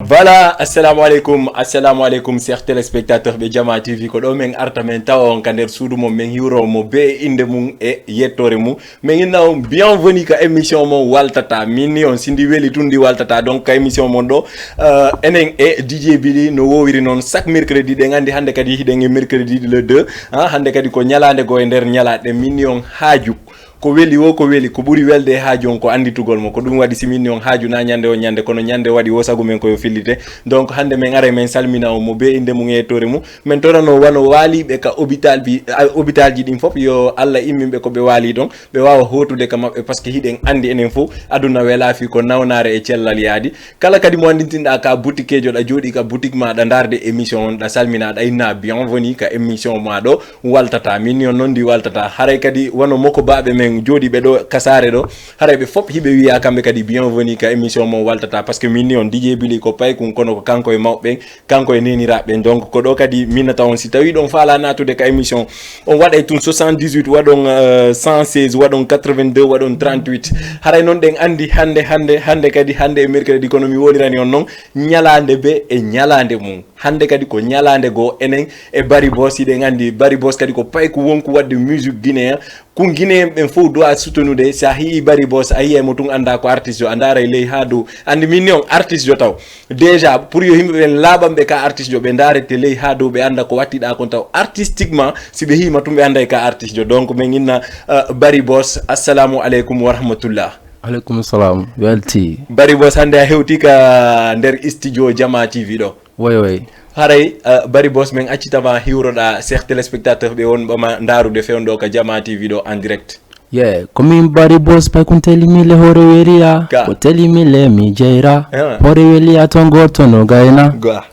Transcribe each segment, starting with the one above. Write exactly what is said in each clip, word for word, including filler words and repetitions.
Voilà, assalamu aleykum, assalamu aleykum, chers téléspectateurs ɓe Jama T V. Ko ɗo men arta men tawa on ka nder suudu mon, men hiwro mo be innde mum e yettoore mum. Men inna on bienvenue ka émission mon Waltata. Min ni on, si ndi weli tun ndi waltata. Donc ka émission mon ɗo, euh, enen e D J Billy no wowiri noon chaque mercredi. Ɗen anndi hannde kadi hiɗen e mercredi le deux. Ah, hannde kadi ko ñalaande goo e nder ñalaaɗe. Min ni on haaju. Ko weli wo, ko weli, ko ɓuri welde e haaju on ko annditugol mo. Ko ɗum waɗi si min ni on haaju na ñande o ñande, kono ñande waɗi wo sagu men ko yo fillite. Donc hannde men aray men salmina on mo be innde mum e yettoore mum. Men torano wano waaliiɓe ka hôpital bi, a, hôpital ji ɗin fof, yo Allah imminɓe ko ɓe waali ɗon, ɓe waawa hootude ka maɓɓe, parce que hiɗen anndi enen fof aduna welaa fii ko nawnaare e cellal yaadi. Kala kadi mo anndintinɗa ka boutique ejo, ɗa jooɗi ka boutique ma, ɗa ndaarde émission on, ɗa salmina, ɗa inna bienvenue ka émission ma ɗo Waltata. Min ni on noon ndi waltata. Haray kadi wano moko baaɓe men jooɗiiɓe ɗo ka saare ɗo, haray ɓe fof hiɓe wiya kamɓe kadi bienvenue ka émission mo Waltata, parce que min ni on D J Billy ko paykun, kono ko kanko e mawɓe ɓen, kanko e neeniraaɓe ɓen. Donc ko ɗo kadi minnata on, si tawi ɗon faala naatude ka émission, on waɗay tun soixante-dix-huit, waɗon, euh, cent seize, waɗon quatre-vingt-deux, waɗon trente-huit. Haray noon ɗen anndi hannde, hannde, hannde kadi, hannde e mercredi, kono mi wolirani on noon ñalaande be e ñalaande mum. Hannde kadi ko ñalaande goo enen e Bari Boss, hiɗen anndi Bari Boss kadi ko payku wonku waɗde musique guinéen. Kun guinéen ɓen fof doit soutenude. Si a hi'i Bari Boss, a yi'ay mo tun, annda ko artiste jo, a ndaara e ley haa dow. Anndi min ni on artiste jo taw. Déjà pour yo yimɓe ɓen laaɓanɓe ka artiste jo, ɓe ndaarete ley haa dow, ɓe annda ko wattiɗa kon taw. Artistiquement, si ɓe hi'i ma tun, ɓe annday ka artiste jo. Donc men inna, euh, Bari Boss, assalamu aleykum wa rahmatullah. Aleykum salam, welti. Bari Boss, hannde a hewti ka nder studio Jama T V ɗo. Way, way. Haray, euh, Bari Boss, men accitama hiwroɗa chers téléspectateurs ɓe wonɓe ma ndaarude fewndo ka Jama T V ɗo en direct. Ye, ko min Bari Boss, pay kun teli mille hoore weliya. Ka. Ko teli mille mi jeyra. Ah. Hoore weliya ton gooto no gayna. Gwa.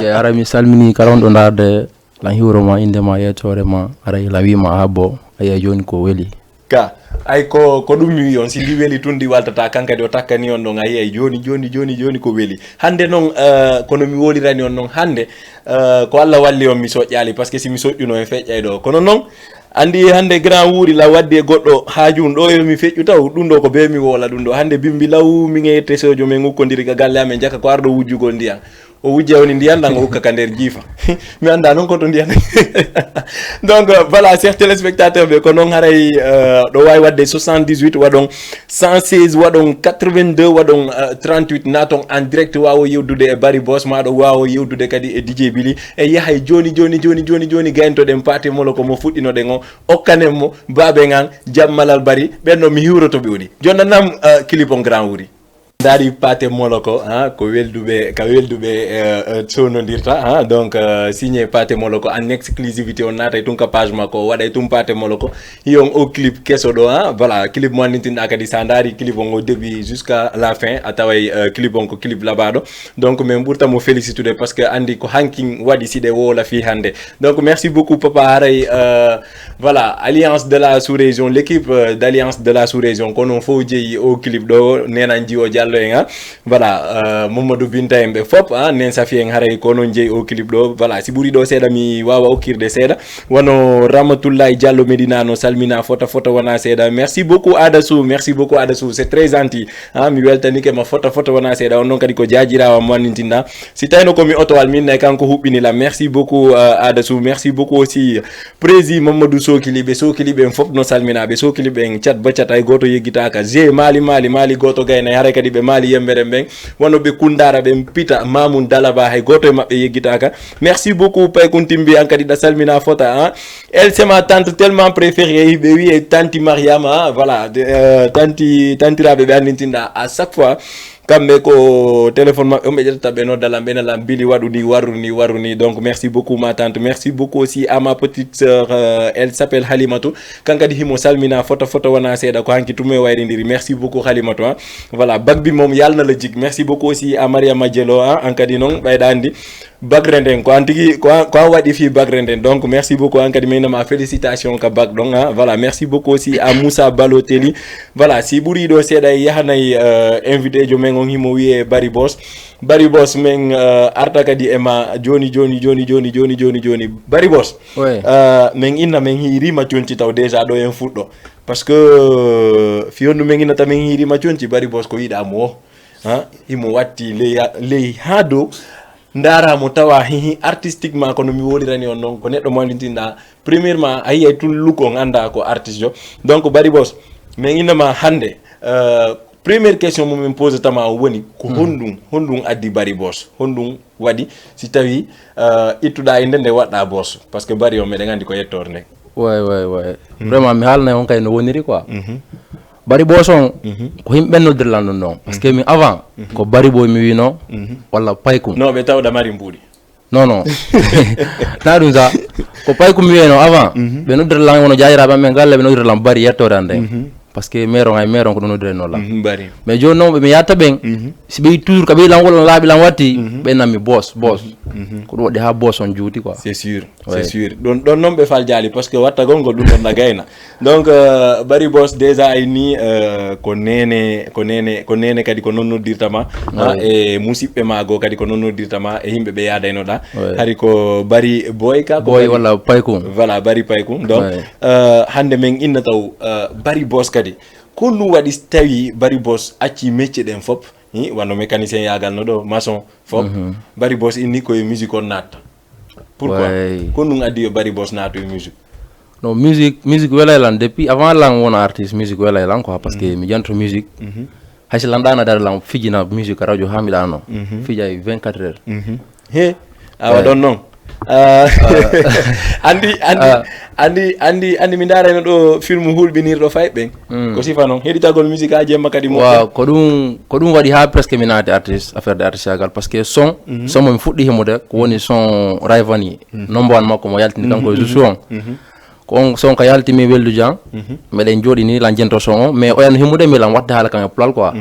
Ye, haray mi salmini kala on ɗo ndaarde, lan hiwro ma, innde ma, yettoore ma, haray lan wiima a habbo, a yi'ay jooni ko weli. Ka, ay ko, ko ɗum mi wi'i on, si ndi weli tun ndi waltata, kan kadi o takkani on ɗon, a yi'ay jooni, jooni, jooni, jooni ko weli. Hannde noon, euh, kono mi wolirani on noon, hannde, euh, ko Allah walli on mi soƴƴaali, parce que si mi soƴƴuno en feƴƴay ɗo. Kono noon, anndi hannde grand wuuri la waddi e goɗɗo haaju ɗo yo mi feƴƴu taw, ɗum ɗo ko bee mi woola ɗum ɗo. Hannde bimbi law, min e tesojo men ukkondiri ka galle amen jaka ko arɗo wujjugol ndiyam. O wujja woni ndiyan ɗan o ukka ka nder jiifa. Mi annda noon ko to ndiyan. Donc, euh, voilà, chers téléspectateurs ɓe, ko noon haray, euh, ɗo waawi waɗde soixante-dix-huit, waɗon cent seize, waɗon quatre-vingt-deux, waɗon, euh, trente-huit, naaton en direct, waawo yewdude e Bari Boss, ma ɗo waawo yewdude kadi e D J Billy. E yahay jooni, jooni, jooni, jooni, jooni, gayntoɗen Paate Molo ko mo fuɗɗinoɗen o, okkanen mo, baaben an, jammalal Bari, ɓen ɗo mi hiwroto ɓe woni. Jonnanam, euh, clip on grand wuuri. Ndaari Paate Moloko, ha, ko welduɓe, ka welduɓe, euh, euh, sownondirta, ha. Donc, euh, signé Paate Moloko en exclusivité, on naatay tun ka page makko, o waɗay tun Paate Moloko. Hiyon o clip keso ɗo, ha, voilà, clip mo anndintinɗa kadi, sa ndaari clip on o début jusqu'à la fin, a taway, euh, clip on ko clip laɓaaɗo. Donc, min ɓurta mo félicitude parce que anndi ko hankin waɗi si ɗe woola fii hannde. Donc, merci beaucoup, papa, haray, euh, voilà, Alliance de la Sous-Région, l'équipe, euh, d'Alliance de la Sous-Région, ko non fof jeyi o clip ɗo, Nenan Jiwo Diallo en, ha. Voilà, euh, Mamadou Binta en ɓe fof, ha, Nen Safi en haray ko non jeyi o clip ɗo. Voilà, si ɓuri ɗo seeɗa mi waawa okkirde seeɗa. Wano Ramatullahi Diallo Medina no salmina fota fota wona seeɗa. Merci beaucoup Adasou, merci beaucoup Adasou, c'est très gentil. Ha, mi weltanike ma fota fota wona seeɗa. On non kadi ko jaajiraawa mo anndintinɗa. Si tawno ko mi otowal min nay kanko huɓɓini la. Merci beaucoup, euh, Adasou. Merci beaucoup aussi Prési Mamadou Sokili, ɓe Sokili ɓen fof no salmina, ɓe Sokili ɓen cat ba cat, hay gooto yeggitaaka. G Mali, Mali, Mali gooto gaynay, haray kadi ɓe Mali yembere ɓen, wano ɓe Kundara, ɓe Pita, Mamoun Dalaba, hay gooto e maɓɓe yeggitaaka. Merci beaucoup, Paykun Timbi, an kadi ɗa salmina fota, hein. Elle, c'est ma tante tellement préférée, ɓe wiye Tanti Mariama, hein, voilà, de, euh, tanti, tantiraɓe ɓe anndintinɗa à chaque fois. Kamɓe ko téléphone maɓɓe on ɓe ƴettata, ɓe nodda lan, ɓe na lan Bili waɗu ni, warru ni, warru ni. Donc merci beaucoup ma tante, merci beaucoup aussi à ma petite sœur, euh, elle s'appelle Halimatou. Kan kadi himo salmina fota fota wona seeɗa, ko hanki tun men wayrindiri. Merci beaucoup Halimatou, hein. Voilà, bagbi mom yalna la jik. Merci beaucoup aussi à Mariama Dielo, hein, an kadi non ɓayɗa anndi. Bagre nden, ko an tigi, ko an, ko an waɗi fii bagre nden. Donc merci beaucoup, an kadi min nama félicitation ka bag ɗon, hein. Voilà, merci beaucoup aussi à Moussa Balotelli. Voilà, si ɓuri ɗo seeɗa e yahanay, euh, invité jo men on himo wiye Bari Boss. Bari Boss men, euh, arta kadi e ma joni, joni, joni, joni, joni, joni, joni. Bari Boss. Ouais. Euh, men inna men hiirima conci taw déjà ɗo en fuɗɗo. Parce que, euh, fiyondu men innata men hiirima conci, Bari Boss ko yiɗa mo o. Ha, himo watti ley, ley haa dow. Ndaara mo tawa hihi artistiquement, kono mi wolirani on noon, ko neɗɗo mo annditinɗa. Premièrement, a yiyay tun look on, annda ko artiste jo. Donc, Bari Boss, min innama hannde, euh, première question mo min pose tama o woni, ko honɗum, honɗum addi Bari Boss? Honɗum waɗi si tawi, euh, ittuɗa innde nde waɗɗa Boss? Parce que Bari on, meɗen anndi ko yettoore nde. Ouais, ouais, ouais. Vraiment, mi haalnay on kay no woniri quoi. Bari Boss on, ko yimɓe ɓen noddirlan ɗum ɗon. Parce que min avant, ko Bari Boy mi wino, walla Paykum. No, ɓe tawɗa mari mbuuɗi. Non, non. Na ɗum sa, ko Paykum mi wino avant. Ɓe noddirlan wono jaayiraaɓe amen galle, ɓe noddirlan Bari yettoore an nden. Parce que maire on, ay maire on ko ɗum noddirano lan. Mhm, Bari. Mais jooni noon, ɓe mi yatta ɓen, si ɓe yi toujours ka ɓe lan wala laaɓi lan watti, ɓe nammi Boss, Boss. Ko ɗum waɗi haa Boss on juuti quoi. C'est sûr, c'est sûr. Ɗon, ɗon noon ɓe fal jaali, parce que wattagol ngol ɗum ɗon na gayna. Donc, euh, Bari Boss déjà ay ni, euh, ko nene, ko nene, ko nene kadi ko noon noddirta ma, ha, e musiɓɓe ma goo kadi ko noon noddirta ma, e yimɓe ɓe yaadaynoɗa. Hari ko Bari Boy ka, ko Boy Bari walla Paykum. Voilà, Bari Paykum. Donc, euh, hannde min inna taw, euh, Bari Boss kadi. Ko ɗum waɗi si tawi Bari Boss acci métier ɗen fop, hi, wano mécanicien yaagal no ɗo, maçon fop. Bari Boss inni ko e musique on natta. Pourquoi? Ko ɗum addi yo Bari Boss naatu e musique? No, musique, musique welay lan depuis avant lan wona artiste, musique welay lan quoi, parce que mi janto musique. Hay si lan ɗana dara lan fijina musique radio ha mi ɗano. Fijay vingt-quatre heures. He, awa ɗon noon. Ah, andi, andi, andi, andi, andi mi ndarayno ɗo film hulɓinirɗo fay ɓen. Ko sifa noon. Heɗitagol musique ha jemma kadi mo. Waaw, ko ɗum, ko ɗum waɗi ha presque mi naati artiste, affaire de artiste agal, parce que son, son mo mi fuɗɗi himude, ko woni son Rayvani, number one makko mo yaltini kanko e Zuzu on. Ko on son ka yalti mi weldu jan, meɗen jooɗi ni lan jento son o, mais oyan himude mi lan watta haala kan e pulal quoi.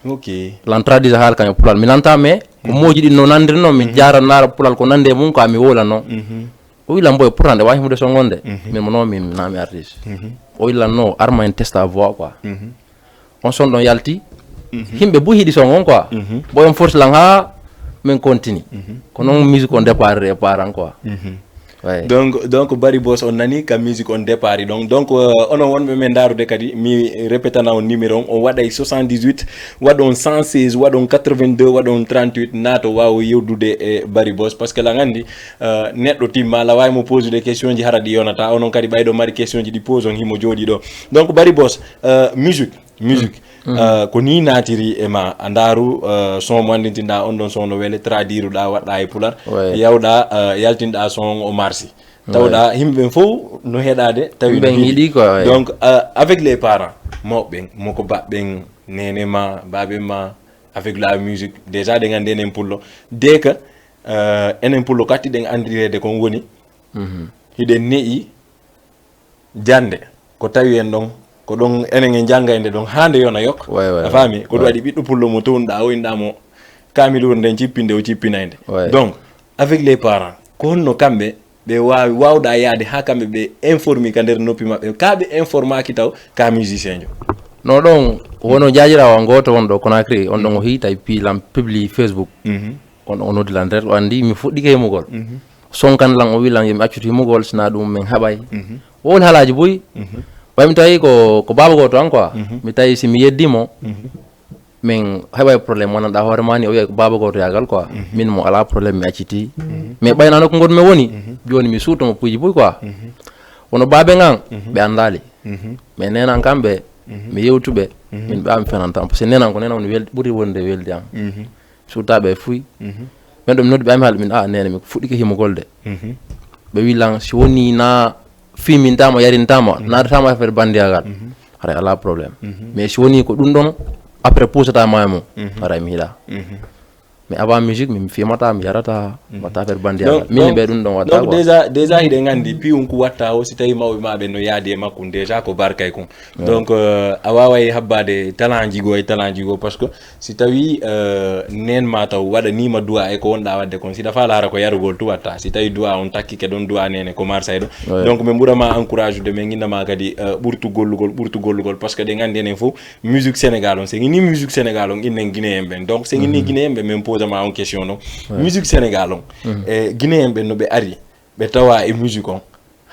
Ok. Lan tradisa haala kan e pulal. Mi nanta mais ko mooji ɗin no nandiri noon, mi jaara naara pulal ko nande mum ko mi wowla noon. O wi lan boy pourtant nde wawi himude son on de. Min mo noon min naami artiste. O wi lan no arma en testa voix quoi. On son ɗon yalti. Himɓe buy hiɗi son on quoi. Boy on force lan ha min continue. Ko noon musique on départ e parent quoi. Ouais. Donc, donc Bari Boss on nani ka musique on départ. Donc, donc, euh, onon wonɓe men ndarude kadi, mi répétana on numéro on, on waɗay soixante-dix-huit, waɗon cent seize, waɗon quatre-vingt-deux, waɗon trente-huit, naato waawo yewdude e Bari Boss, parce que la nganndi, euh, neɗɗo timma, la waawi mo posude question ji hara ɗi yonata, onon kadi ɓayɗo mari question ji ɗi pose on himo jooɗi ɗo. Donc, Bari Boss, euh, musique, musique. Euh, ko ni naatiri e ma, a ndaaru, euh, son mo anndintinɗa on ɗon son no wele, tradiruɗa, waɗɗa e pular, yawɗa, euh, yaltinɗa son o marsi. Tawɗa yimɓe ɓen fof no heɗade, tawi ɓen yiɗi quoi. Donc, euh, avec les parents, mawɓe ɓen, mo ko baɓɓe ɓen, nene ma, baɓe ma, avec la musique, déjà ɗen anndi enen pullo. Dès que, euh, enen pullo katti ɗen anndirede kon woni, hiɗen ne'i, jannde ko tawi en ɗon, ko ɗon enen en janngayde ɗon haa nde yona yok. A faami? Ko ɗum waɗi ɓiɗɗo pullo mo townɗa o inɗa mo kaamilure nden cippinde o cippinayde. Donc, avec les parents, ko honno kamɓe ɓe waawi, waawɗa yaade haa kamɓe ɓe informi ka nder noppi maɓɓe, ka ɓe informaki taw ka musicien jo? No ɗon wono jaajiraawo an gooto wonɗo Conakry, on ɗon o hiita e piilan publie Facebook. On o noddi lan nder o anndi mi fuɗɗike himugol. Sonkan lan o wi lan yo mi accutu himugol sina ɗum min haɓay. O woni haalaaji buy. Ɓay mi tawi ko, ko baaba gooto an quoi. Mi tawi si mi yeddi mo, min heɓay problème wonanɗa hoore ma ni, o wiya ko baaba gooto yaagal quoi. Min mo alaa problème mi acciti. Mais ɓayna nokku ngon mi woni, jooni mi suuto mo puuji buy quoi. Wono baabe ngan, ɓe anndaali. Mais nenan kamɓe, mi yewtuɓe, min ɓe mi fenanta on. Parce que nenan ko nenan woni wel-, ɓuri wonde weldi am. Suutaaɓe e fuy. Min ɗo mi noddi ɓe, mi haali min, "Ah, nene, mi fuɗɗike himugol de." Ɓe wi lan, "Si woni na fimintama, yarintama, nadatama affaire bandiyagal, haray alaa problème. Mais si woni ko ɗum ɗon, après puusatama e mum, haray mi hiɗa." Mais avant musique, mi fimata, mi yarata, mi watta affaire bandiyagal. Min ɓe ɗum ɗon watta quoi. Donc, déjà, déjà hiɗen anndi, piwun ku watta o, si tawi mawɓe ma ɓe no yaadi e makkum, déjà ko barkay kun. Donc, euh, a waaway habbaade talanji goo e talanji goo, parce que si tawi, euh, nen ma taw waɗanima du'a e ko wonɗa waɗde kon, siɗa faala hara ko yarugol tu watta. Si tawi du'a on takkike ɗon, du'a nene ko marsay ɗo. Donc, min ɓura ma encourage ude, min inna ma kadi, euh, ɓurtu gollugol, ɓurtu gollugol, parce que ɗen anndi enen fof, musique Sénégal on, sen inni musique Sénégal on, innen Guinéen ɓen. Donc, sen inni Guinéen ɓen, min posa ma on question ɗon. Musique Sénégal on, e Guinéen ɓen no ɓe ari, ɓe tawa e musique on,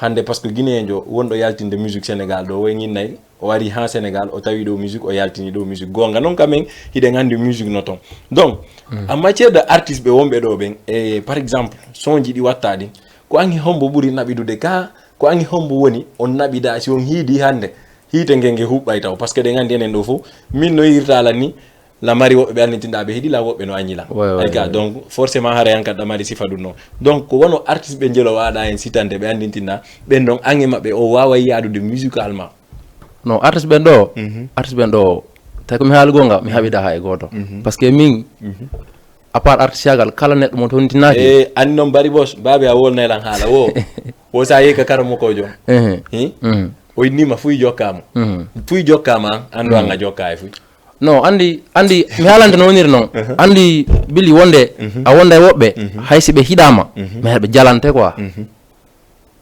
Hannde, parce que Guinéenjo wonɗo yaltinde musique Sénégal ɗo, woy ñinnay, o ari haa Sénégal, o tawi ɗo musique, o yaltini ɗo musique. Goonga noon, quand même, hiɗen anndi musique no toon. Donc, en matière de artiste ɓe wonɓe ɗo ɓen, e par exemple, sonji ɗi watta ɗin, ko angi hombo ɓuri naɓidude ka, ko angi hombo woni on naɓida si on hiidi hannde, hiite nge nge huɓɓay taw, parce que ɗen anndi enen ɗo fof, min no yirta lan ni, la mari woɓɓe ɓe anndintinɗa ɓe hiɗi lan, woɓɓe no añi lan. Ouais, ouais, Ay ga, ouais. Donc, forcément, hara yan kadda mari sifa ɗum noon. Donc, ko wono artiste ɓe njelo waɗa en sitande ɓe anndintinɗa, ɓen noon ange maɓɓe o waaway yaadude musicalement. Non, artiste ɓen ɗo, Mhm. Artiste ɓen ɗo, tawi ko mi haali goonga, mi haɓida haa e gooto. Mhm. Parce que min, Mhm. À part artiste yagal, kala neɗɗo mo towntinaaki. E anndi noon Bari Bos, baabi a wolnay lan haala wo. Wo sa yehi ka karamokojo. Ehe. Hi? Mhm. O innima fuy jokkaama. Mhm. Fuy jokkaama an, an ɗo an a jokka e fuy. Non, anndi, anndi, mi haalante no woniri noon. Anndi Bili wonde, a wonda e woɓɓe, hay si ɓe hiɗaama, mais ɓe jalante quoi.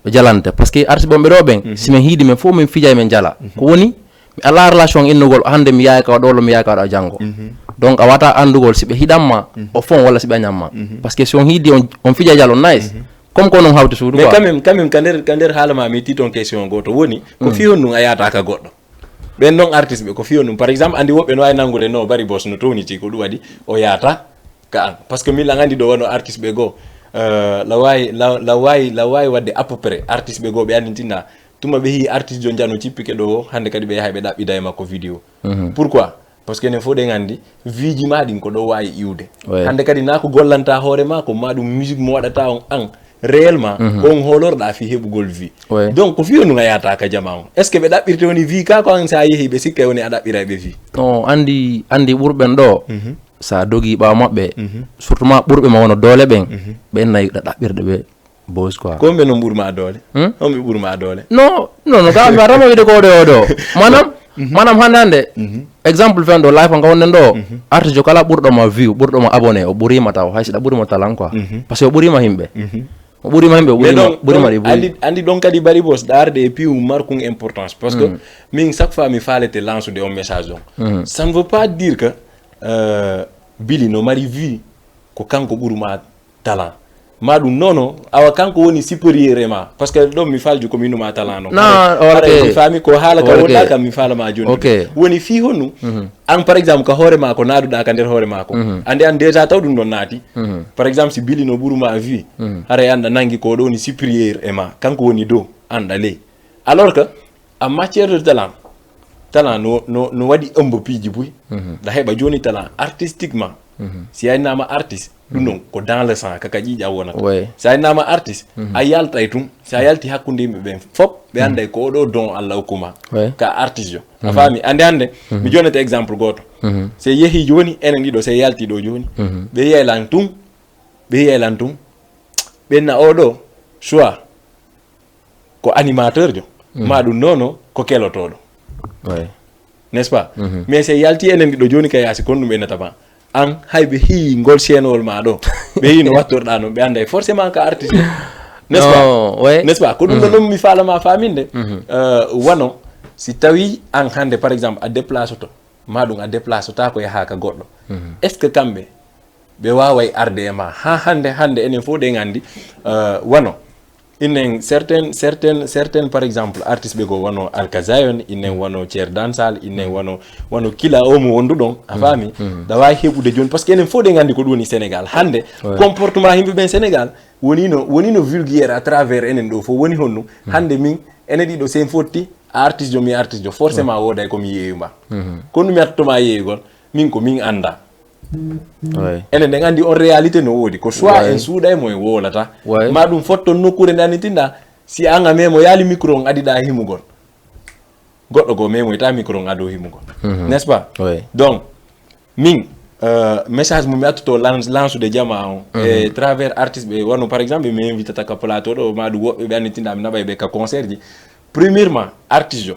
Ɓe jalante. Parce que artiste ɓe ɗo ɓen, si min hiidi men fof min fija men jala. Ko woni, mi ala relation innugol, hannde mi yahay ka ɗo, mi yahay ka ɗo janngo. Donc, a wata anndugol si ɓe hiɗamma, au fond, walla si ɓe añamma. Parce que si on hiidi, on, on fija jalo, nice. Comme ko non hawti suudu Mais quoi. Quand même, quand même, ka nder, ka nder haala ma, mi titon question gooto. Woni, ko fi honɗum a yahata ka goɗɗo? Ɓen non artiste ɓe, ko fi honɗum? Par exemple, anndi woɓɓe no waawi nanngude, no Bari Bos no towniti, ko ɗum waɗi o yahata ka an. Parce que min lan anndi ɗo wano artiste ɓe goo, euh, la waawi, la, la waawi, la waawi waɗde à peu près artiste ɓe goo ɓe anndintina. Tuma ɓe hii artiste jo njano cippike ɗo, hannde kadi ɓe yahay ɓe ɗaɓɓida e makko vidéo. Pourquoi? Parce que enen fof ɗen anndi, viiji ma ɗin ko ɗo waawi iwde. Ouais. Hannde kadi na ko gollanta hoore ma, ko ma ɗum musique mo waɗata on an, réellement, on hoolorɗa fi heɓugol vie. Ouais. Donc, ko fi honɗum a yahata ka jama on? Est-ce que ɓe ɗaɓɓirte woni vie ka, ko an sa yehi ɓe sikka woni a ɗaɓɓira ɓe vie? Non, anndi, anndi ɓurɓen ɗo, sa dogi ɓaawo maɓɓe, surtout ma ɓurɓe ma wono doole ɓen, ɓen nayi ɗa ɗaɓɓirde ɓe. Boss quoi. Ko ɓe non ɓurma doole? Hmm? On ɓe ɓurma doole? Non, non, non, ka mi arama wiide ko ɗo, ɗo. Manam, manam hannde hannde, exemple fen ɗo, live on ka wonnen ɗo, artiste jo kala ɓurɗo ma view, ɓurɗo ma abonné, o ɓurima taw, hay si ɗa ɓurima talent quoi. Parce que o ɓurima himɓe. O ɓurima himɓe, o Mais ɓurima, donc, ɓurima donc, ɗi buy. Anndi, anndi ɗon kadi Bari Bos, ɗaarde e piw markun importance. Parce que min, chaque fois mi faalete lansude on message ɗon. Ça ne veut pas dire que, euh, Bili no mari vie ko kanko ɓurma talent. Ma ɗum nono, awa kanko woni supérieur e ma. Parce que ɗon mi falju ko mi innuma talent non. Non, Hara, ok. Hara mi faami ko haala ka Ok. Wonɗa kam mi faalama jooni. Ok. Woni fii honɗum? An, par exemple, ka hoore ma ko naaduɗa ka nder hoore ma ko. Anndi an déjà taw ɗum ɗon naati. Par exemple, si Bili no ɓuruma vie, haray an ɗa nanngi ko ɗo woni supérieur e ma. Kanko woni dow, an ɗa ley. Alors que, en matière de talent, talent no, no, no waɗi ëmb piiji buy. Ɗa heɓa jooni talent artistiquement. Si a innama artiste, ɗum ɗon ko dans le sang, kaka ƴiiƴam wonata. Ouais. Si a innama artiste, a yaltay tun. Si a yalti hakkunde yimɓe ɓen fop, ɓe annday ko oɗo don Allah hokkuma. Ouais. Ka artiste jo. A faami? Hannde hannde, mi jonnete exemple gooto. Si yehi jooni, enen ɗiɗo, si yalti ɗo jooni, ɓe yiyay lan tun, ɓe yiyay lan tun, ɓenna oɗo, soit ko animateur jo, ma ɗum nono ko kelotoɗo. Ouais. N'est-ce pas? Mais si yalti enen ɗiɗo jooni ka yaasi, kon ɗum ɓe natama. An, hay ɓe hii ngol seenowol ma ɗo, ɓe hii no wattorɗa noon, ɓe annday forcément ka artiste. N'est-ce pas? Non, ouais. N'est-ce pas? Ko ɗum ɗo noon mi faalama faaminde. Euh, wano, si tawi an hannde, par exemple, a déplace to, ma ɗum a déplace ta ko yaha ka goɗɗo. Est-ce que kamɓe, ɓe waaway arde e ma? Ha hannde, hannde enen fof ɗen anndi, euh, wano, Inen certaines, certaines, certaines, par exemple, artiste ɓe goo wano Alkazayon, inen wano Cer Dansal, inen wano, wano Kila o mo wonduɗon, a faami? Ɗa waawi heɓude jooni, parce que enen fof ɗen anndi ko ɗum woni Sénégal. Hannde, comportement yimɓe ɓen Sénégal woni no, woni no vulgaire à travers enen ɗo fof. Woni honɗum? Hannde min, enen ɗiɗo sen fotti, a artiste jo, mi artiste jo, forcément wooday ko mi yeeyuma. Kono mi artotoma yeeygol, min ko min annda. Ouais. Enen ɗen anndi on réalité no woodi. Ko soit en suuɗay mo en wowlata. Ouais. Ma ɗum fotton nokkuure nde annitinɗa. Si an a memo yaali micro on adiɗa himugol. Goɗɗo goo memoyta micro on ado himugol. N'est-ce pas? Ouais. Donc, min, euh, message mo mi attoto lan-, lansude jama on, e travers artiste ɓe, wano par exemple, mi invitata ka plateau ɗo, ma ɗum woɓɓe ɓe annitinɗa mi naɓay ɓe ka concert ji. Premièrement, artiste jo.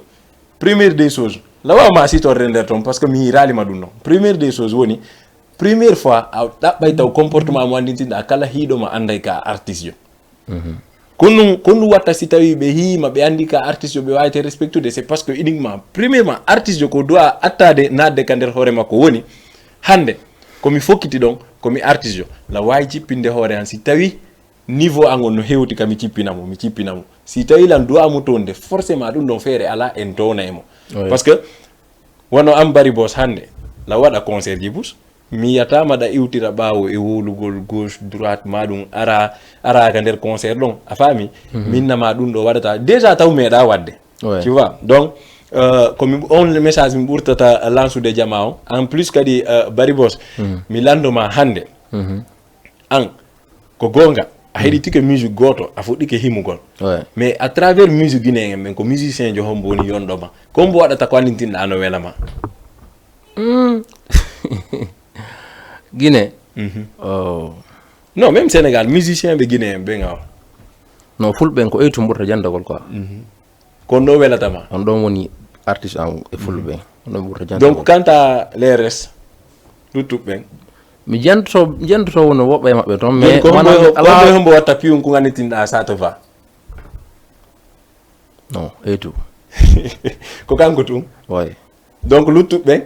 Première des choses, la waaw ma sitorde nder toon, parce que mi hiiraali ma ɗum noon. Première des choses woni, première fois a ɗaɓɓay taw comportement mo anndintinɗa kala hiiɗo ma annday ka artiste jo. Kono ɗum, kono ɗum watta si tawi ɓe hiima, ɓe anndi ka artiste jo, ɓe waawete respectude, c'est parce que uniquement, premièrement, artiste jo ko doit attaade naatde ka nder hoore makko woni, hannde, ko mi fokkiti ɗon, ko mi artiste jo. La waawi jippinde hoore an si tawi Niveau an on no hewti ka mi cippina mo, mi cippina mo. Si tawi lan duwa mo toonde, forcément ɗum ɗon feere alaa en toona e mo. Parce que wano an Bari Boss hannde, la waɗa concert ji bus, mi yiyata ma ɗa iwtira ɓaawo e wowlugol gauche, droite, ma ɗum ara, ara ka nder concert ɗon. A faami? Min na ma ɗum ɗo waɗata. Déjà taw meeɗa waɗde. Tu vois? Donc, euh, ko mi, on message mi ɓurtata lansude jama on. En plus kadi, euh, Bari Boss, mi lanndo ma hannde. An, ko goonga, a heɗitike musique gooto, a fuɗɗike himugol. Mais à travers musique guinéen ɓen, ko musicien jo hombo woni yonɗo ma? Ko hombo waɗata ko anndintinɗa no wela ma? Guinée. Oh. Non, même Sénégal, musicien ɓe guinéen ɓen awa. Non, fulɓe ɓen ko eytum ɓurta janndagol quoi. Ko ɗo welata ma? On ɗon woni artiste an e fulɓe ɓen. On ɗon ɓurta janndagol. Donc, quant à les restes, luttuɓe ɓen? Mi jantoto, mi jantoto wono woɓɓe e maɓɓe toon, mais Ko hombo, maanaam ko hombo, hombo watta piyun ko anndintinɗa ça te va? Non, eytu. Ko kanko tun? Ouais. Donc, luttuɓe ɓen?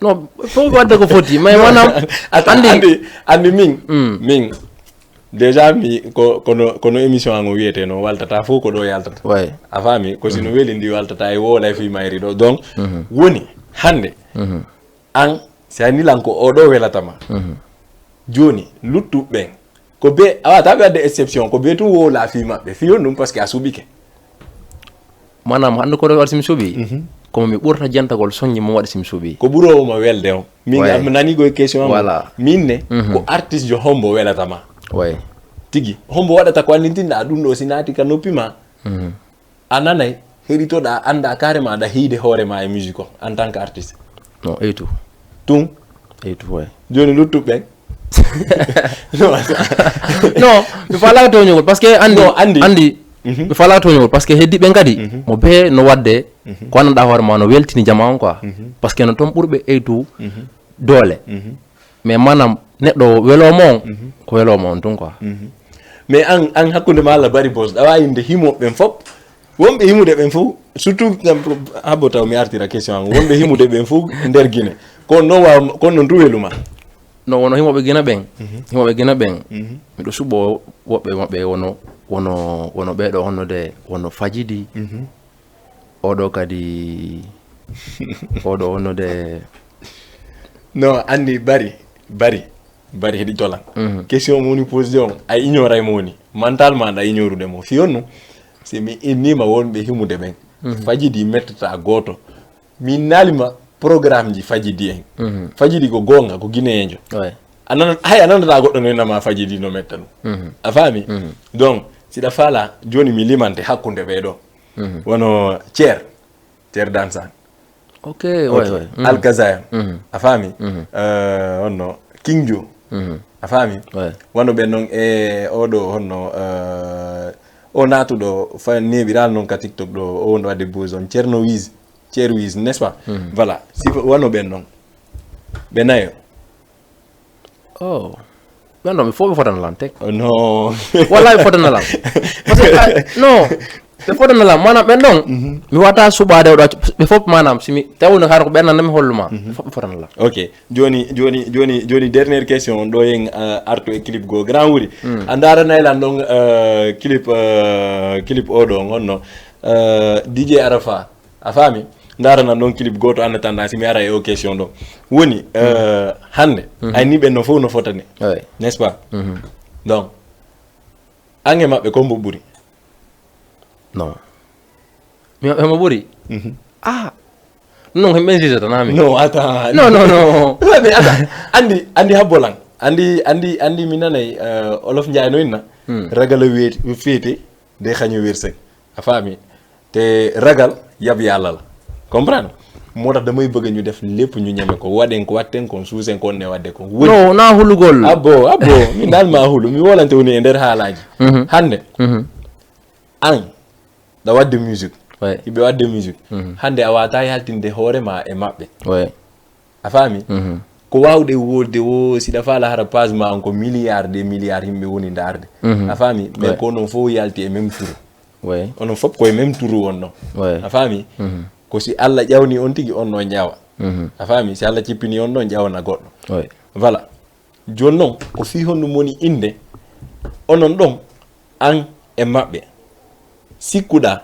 Non, fof waɗde ko foti, mais maanaam, Attends, anndi, anndi, anndi min, Mm. min. Déjà mi, ko, kono, kono émission an o wiyete no waltata fof ko ɗo yaltata. Ouais. A faami? Ko sino weli ndi waltata e wowla e fii mayri ɗo. Donc, woni, hannde, an, si a nilan ko o ɗo welata ma. Jooni, luttuɓe ɓen, ko be, a wata ɓe waɗde exception, ko be tun wowla fii maɓɓe. Fii on ɗum, parce que a suɓike. Maanaam, hannde ko waɗi si mi suɓi, komo mi ɓurta jantagol soññi mo waɗi si mi suɓi. Ko ɓuroowo ma welde on. Min, Ouais. Am nani ko e question am. Voilà. Min ne, ko artiste jo hombo welata ma. Ouais. Tigi. Hombo waɗata ko anndintinɗa ɗum ɗo si naati ka noppi ma. A nanay, heɗitoɗa, annda carrément aɗa hiide hoore ma e musique o, en tant que artiste. Non, eytu. Tun, Eytu, ouais. Jooni luttuɓe ɓen? Non, Non, mi faalaaka tooñugol, parce que anndi, Non, anndi. Anndi, mi faalaaka tooñugol, parce que heddi ɓen kadi, mo be no waɗde, ko annduɗa hoore ma no weltini jama on quoi. Parce que no toon ɓurɓe eytu doole. Mais maanaam, neɗɗo weloomo on, ko weloomo on tun quoi. Mais an, an hakkunde ma Allah Bari Boss, ɗa waawi innde himoɓe ɓen fof. Wonɓe himude ɓen fof, surtout, habbo taw mi artira question an. Wonɓe himude ɓen fof nder Guinée. Ko non waaw, ko non tu weluma? No wono himoɓe Guinée ɓen. Himoɓe Guinée ɓen. Miɗo suɓo woɓɓe maɓɓe wono, wono, wono ɓeɗo honno de, wono Fajidi. Oɗo kadi, oɗo honno de. Non, anndi Bari, Bari, Bari heɗitolan. Question mo woni posé on, a ignoray mo woni. Mentalement, aɗa ignorude mo. Fii on no, si mi innima wonɓe himude ɓen, Fajidi mettata gooto. Mi naalima programme ji Fajidi en. Fajidi ko goonga, ko Guinéenjo. Ouais. A nana-, hay a nanata goɗɗo no innama Fajidi no metta ɗum. A faami? Donc, siɗa faala, jooni mi limante hakkunde ɓee ɗo. Wono Thier, Thier Dansan. Ok, ouais, ouais. Alkazaya. A faami? Euh, honno, King Joe. A faami? Ouais. Wano ɓen non e oɗo honno, euh, o naatuɗo fa neeɓiral non ka TikTok ɗo, o wonɗo waɗde buzz on. Thierno Wiz, Thier Wiz, n'est-ce pas? Voilà. Si wano ɓen non. Ɓe nayo. Oh. Ɓen ɗon ɓe fof ɓe fotana lan tek. Non. Wallaahi ɓe fotana lan. Parce que, ah, non. Ɓe fotana lan. Maanaam ɓen ɗon. Mi wata suɓaade oɗo accu. Ɓe fof maanaam si mi tawno hara ko ɓen nan mi holluma. Ɓe fof ɓe fotana lan. Ok. Jooni, jooni, jooni, jooni dernière question on ɗo yen, euh, artu e clip goo. Grand Wuri. A ndaranay lan ɗon, euh, clip, euh, clip oɗo on honno, euh, D J Arafa. A faami? Ndaranan ɗon clip gooto en attendant si mi ara e o question ɗo. Woni, euh, hannde, ay ni ɓen no fof no fotani. Ouais. N'est-ce pas? Donc, an e maɓɓe ko mbo ɓuri? Non. Mi maɓɓe mo ɓuri? Ah. Non, himɓe jugata na mi. Non, attends. Non, non, non. Ouais, mais attends. Anndi, anndi habbo lan. Anndi, anndi, anndi mi nanay, euh, Olof Njaay no inna. Ragal a weeti, feete, de xañu wërsëg. A faami? Te ragal yab Yàlla la. Comprendre? Moo tax damay bëgg ñu def lépp ñu ñeme ko. Waɗen ko, watten kon, suusen kon ne waɗde ko. Woni. Non, na hulugol. Abbo, abbo, mi naan maa hulu. Mi wolante woni e nder haalaaji. Hannde, an, ɗa waɗde musique. Ouais. Hiɓe waɗde musique. Hannde a waawataa yaltinde hoore ma e maɓɓe. Ouais. A faami? Ko waawde wonde wo, siɗa faala hara page ma on ko milliard de milliard yimɓe woni ndaarde. A faami? Mais ko non fof yalti e même turu. Ouais. Onon fof ko e même turu on non. Ouais. A faami? Ko si Allah ƴawni on tigi on non ƴawa. A faami? Si Allah cippini on ɗon ƴawana goɗɗo. Ouais. Voilà. Jooni non, ko fii honɗum woni innde Onon ɗon, an e maɓɓe, sikkuɗaa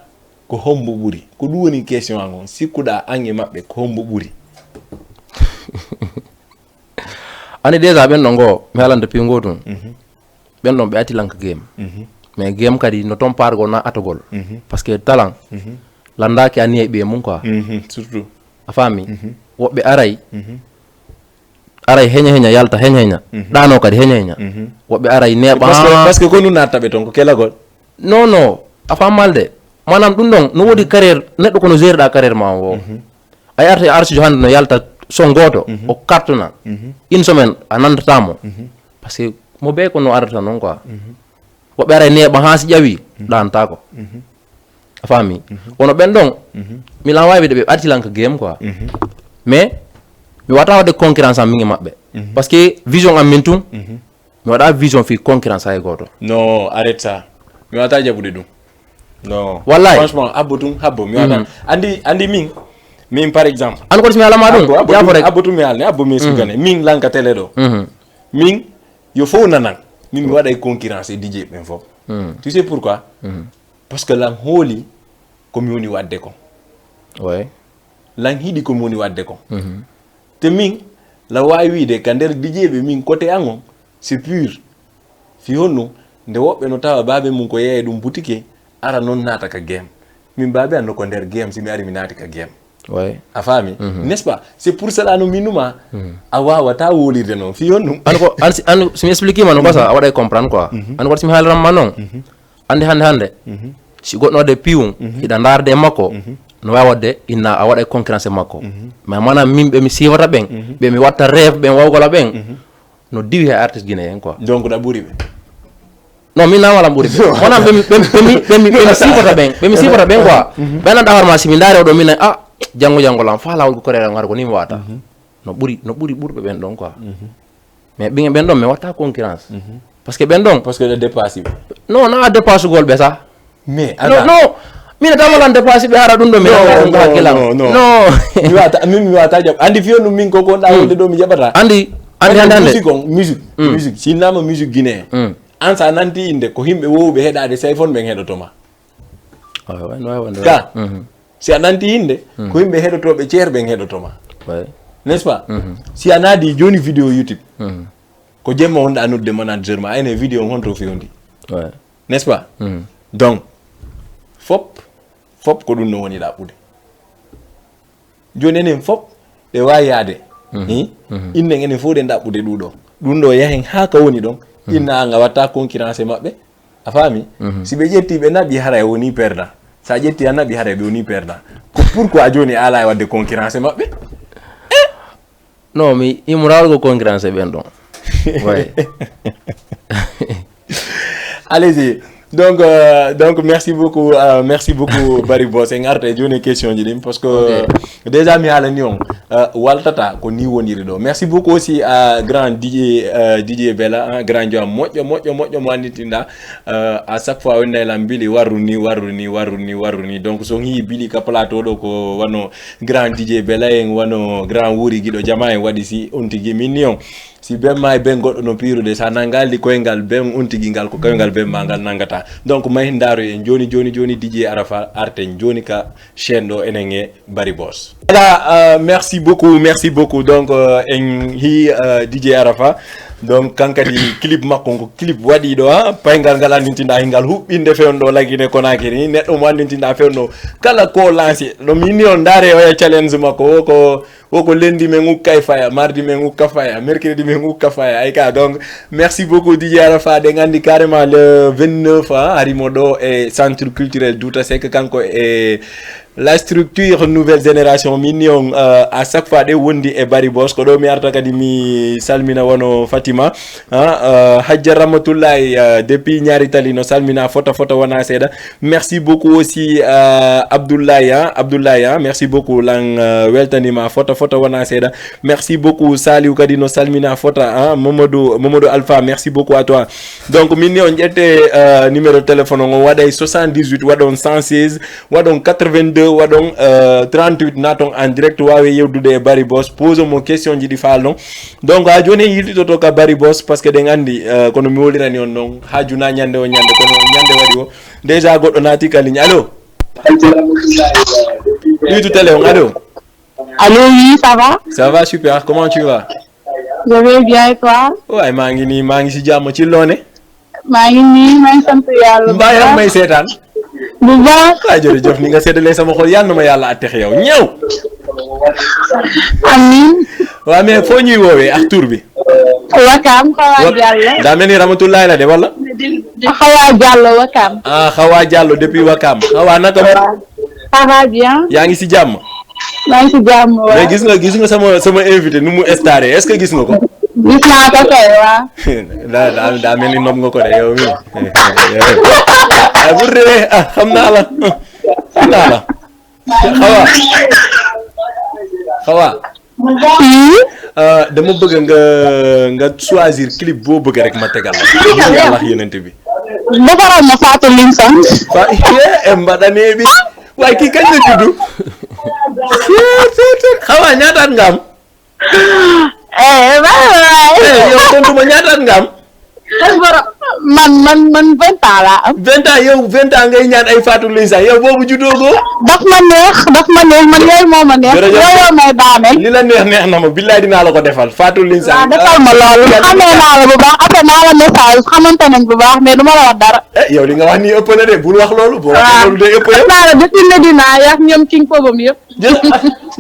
ko hombo ɓuri? Ko ɗum woni question an on. Sikkuɗaa an e maɓɓe ko hombo ɓuri? Ani déjà ɓen ɗon goo, mi haalanta piiw ngoo tun. Mhm. Ɓen ɗon ɓe ati lanka game. Mhm. Mais game kadi no toon pargol na atogol. Mhm. Parce que talan, mhm, landaaki a niye ɓiye mum quoi. Mhm, surtout. A faami? Mhm. Woɓɓe aray, mhm, aray heña heña, yalta heña heña. Mhm. Ɗaano kadi heña heña. Mhm. Woɓɓe aray neeɓa. Parce que, parce que ko ɗum natta ɓe toon, ko kelagol. Non, non, a faamaali de. Maanaam ɗum ɗon, no woodi carrière, neɗɗo kono gérer ɗa carrière ma o. Mhm. Ay arti arsijo hannde no yalta son gooto, mhm, o kartona. Mhm. Une semaine, a nanndataamo. Mhm. Parce que mo bee ko no ardata noon quoi. Mhm. Woɓɓe aray neeɓa haa si ƴawi, mhm, ɗaantaako. Mhm. A faami? Mhm. Kono ɓen ɗon, mhm, mi lan waawi de ɓe arti lan ko game quoi. Mhm. Mais, mi wata waɗde concurrence am min e maɓɓe. Mhm. Parce que vision am min tun, mhm, mi waɗa vision fii concurrence hay gooto. Non, arrête ça. Mi wata jaɓude ɗum. Non. Wallahi. Franchement, abbo tun, habbo. Mi wata. Mhm. Andi, andi min, min par exemple. An ko mi halama ɗum. Abbo, abbo tun, abbo tun mi halni, abbo mi explique ne. Min lanka télé ɗo. Mhm. Min, yo fof nanan. Min mi waɗay concurrence e D J ɓen fof. Mhm. Tu sais pourquoi? Mhm. Parce que lan hooli ko mi woni waɗde ko. Ouais. Lan hiɗi ko mi woni waɗde ko. Mhm. Te min, la waawi wiide ka nder D J ɓe min côté an on, c'est pur. Fii honno, nde woɓɓe no tawa baabe mum ko yeeya ɗum butike, ara noon naata ka game. Min baabe an no ko nder game, si mi ari mi naati ka game. Ouais. A faami? Mhm. N'est-ce pas? C'est pour cela no min numa, mhm, a waawata wolirde noon. Fii honno? An ko, an si, an si mi explique ma no quoi ça, a waɗay comprendre quoi. Mhm. An ko si mi haaliran ma noon. Mhm. Andi hannde hannde, mhm, si goɗɗo waɗde piwum, mhm, hiɗa ndaarde e makko, mhm, no waawi waɗde inna a waɗa e concurrence e makko. Mhm. Mais maanaam min ɓe mi siifata ɓen, mhm, ɓe mi watta rêve ɓen wawgola ɓen, mhm, no diwi he artiste guinéen quoi. Donc ɗa ɓuri ɓe? Non, min na wala ɓuri ɓe. Maanaam ɓe mi, ɓe mi, ɓe mi, ɓe mi, ɓe mi siifata ɓen, ɓe mi siifata ɓen quoi. Mhm. Ɓe nan ɗa hoore ma si mi ndaari oɗo min, ah, janngo janngo lan, faa laawol ko koreere ngar ko ni mi wata. Mhm. No ɓuri, no ɓuri ɓurɓe ɓen ɗon quoi. Mhm. Mais ɓiŋe ɓen ɗon mi watta concurrence. Mhm. Parce que ɓen ɗon. Parce que ɗe dépasse ɓe. Non, na dépasse gol ɓe sa. Mais non, non. Min tama lan dépasse ɓe hara ɗum ɗo mi hakkila. Non, non. Mi wata, min mi wata jaɓ. Andi fiyo ɗum min ko ko ɗa wonde ɗo mi jaɓata. Andi, andi, andi, andi. Musique on, musique, mm, musique. Si nama musique guinéen. Mm. An sa nanti inde ko himɓe wowɓe heɗade sayfon ɓen heɗotoma. Ah, ouais, ouais, ouais, ouais. Ka. Mhm. Si a nanti innde, mhm, ko yimɓe heɗotooɓe ceer ɓen heɗotoma. Ouais. N'est-ce pas? Mhm. Si a naadi jooni vidéo YouTube, mhm, ko jemma wonɗa nodde manager ma, ayne vidéo on honto fewndi. Ouais. N'est-ce pas? Mhm. Donc, fop, fop ko ɗum no woni ɗaɓɓude. Jooni enen fop, ɗe waawi yaade. Mhm. Hi? Mhm. Innen enen fof ɗen ɗaɓɓude ɗuɗo. Ɗum ɗo yahen haa ka woni ɗon. Mhm. Inna nga watta concurrence e maɓɓe. A faami? Mhm. Si ɓe ƴetti ɓe naɓi haray woni perdant. Sa ƴetti a naɓi haray ɓe woni perdant. Ko pourquoi jooni a ala e waɗde concurrence e maɓɓe? Non, mi immoraaɗo ko concurrence e ɓen ɗon. Ouais. Allez-y. Donc, euh, donc merci beaucoup, euh, merci beaucoup Barry Boss. En arte jooni question ji ɗin parce que, ok, déjà mi haalani on, euh, waltata ko ni woniri ɗo. Merci beaucoup aussi à grand D J, euh, D J Bella, hein, grand joam moƴƴo moƴƴo moƴƴo mo anditinɗa, euh, à chaque fois wonday lan Bili warru ni warru ni warru ni warru ni. Donc so on hii Bili ka plateau ɗo ko wano grand D J Bella en, wano grand Wuri Giɗo Jama en waɗi si on tigi min ni on. Si ben ma e ben goɗɗo no piirude, sa nangaldi koyngal ben on tigi ngal, ko koyngal ben ma ngal nangata. Donc, mahi ndaaroy en jooni, jooni, jooni, D J Arafa arten jooni ka chaîne ɗo enen e Barry Boss. Voilà, euh, merci beaucoup, merci beaucoup. Donc, euh, en hi, euh, D J Arafa. Donc, kankadi clip makko ko clip waɗiɗo, ha, payngal ngal andintinɗa hingal huɓɓinde fewndo lagine Konakiri ni, neɗɗo mo andintinɗa fewndo kala ko lancé. Ɗum inni on ndaare oya challenge makko, o ko Woko lundi men ukkay faya, mardi men ukka faya, mercredi men ukka faya. Ay ka, donc, merci beaucoup D J Arafa. Ɗen anndi carrément le vingt-neuf, hein, harimo ɗo e Centre Culturel Douta Seck, kanko e la structure Nouvelle Génération. Min ni on, euh, à chaque fois ɗe wondi e Barry Boss. Ko ɗo mi arta kadi mi salmina wano Fatima, hein, euh, Hajja Ramatullahi, euh, depuis Ñaari Tali no salmina fota fota wona seeɗa. Merci beaucoup aussi, euh, Abdoulaye, hein, Abdoulaye, hein, merci beaucoup lan, euh, weltanima fota fota wona seeɗa. Merci beaucoup Saliou kadi no salmina fota, hein, Mamadou, Mamadou Alpha, merci beaucoup à toi. Donc min ni on ƴette, euh, numéro téléphone on, on waɗay soixante-dix-huit, waɗon cent seize, waɗon quatre-vingt-deux. Waɗon, euh, trente-huit, naton en direct, wawe yewdude e Bari Boss, pose mo question ji ɗi faalɗon. Donc, ha joni en yiltitoto ka Bari Boss, parce que ɗen andi, euh, kono mi wolirani on noon, ha juna ñande o ñande, kono ñande waɗi o. Déjà, goɗɗo naati ka ligne. Allô? Ɗuytu télé on, allô? Allô, oui, ça va? Ça va, super. Comment tu vas? Je vais bien, et toi? Waay, maa ngi nii, maa ngi si jàmm, ci loone? Maa ngi nii, maa ngi sant Yàlla bu baax. Mbaa yaa ngi may seetaan? Bu baax. Ah, jërëjëf, ni nga seddalee sama xol, yal na ma Yàlla attex yow. Ñëw! Amiin. Waaw, mais foo ñuy woowee ak tur bi? Wakaam, Xawa Wa-, Jàllo. Daa mel ni Ramatullaay la de, wala? Xawa Jàllo, Wakaam. Ah, Xawa Jàllo depuis Wakaam. Xawa, naka mu? Ça va bien. Yaa ngi si jàmm? Maa ngi si jàmm, waaw. Mais gis nga, gis nga sama, sama invité nu mu estaré. Est-ce que gis nga ko? Gis naa ko kay, waaw. Daa, daa, daa mel ni nopp nga ko de, yow mi. Ay, bu ree, ah, xam naa la. Xam naa la. Xawa. Xawa. Hmm? Euh, dama bëgg nga, nga choisir clip boo bëgg rek ma tegal la. Ngir Yàlla ak Yonent bi. Defaral ma Fatou Linson. Fa-, eh, mbaɗane bi. Waaye kii kañ la juddu? Xawa, ñaataat nga am? Eh, bye, bye. Eh, yow tontu ma, ñaataat nga am? Man, man, man vingt ans laa am. Vingt ans, yow, vingt ans ngay ñaan ay Fatou Linson. Yow boobu juddoo goo? Daf ma neex, daf ma neex, man yooyu moo ma neex. Jërëjëf. Yooyu may daaneel. Li la neex, neex na ma. Billaay dinaa la ko defal. Fatou Linson. Waaw, defal ma loolu. Xamee naa la bu baax, après naa la message, xamante nañ bu baax, mais du ma la wax dara. Eh, yow li nga wax nii ëpp na de. Bul wax loolu. Bul wax loolu de, ëpp yow. Naa la depuis Medina, yaa ak ñoom King Pobam yëpp. Jeex,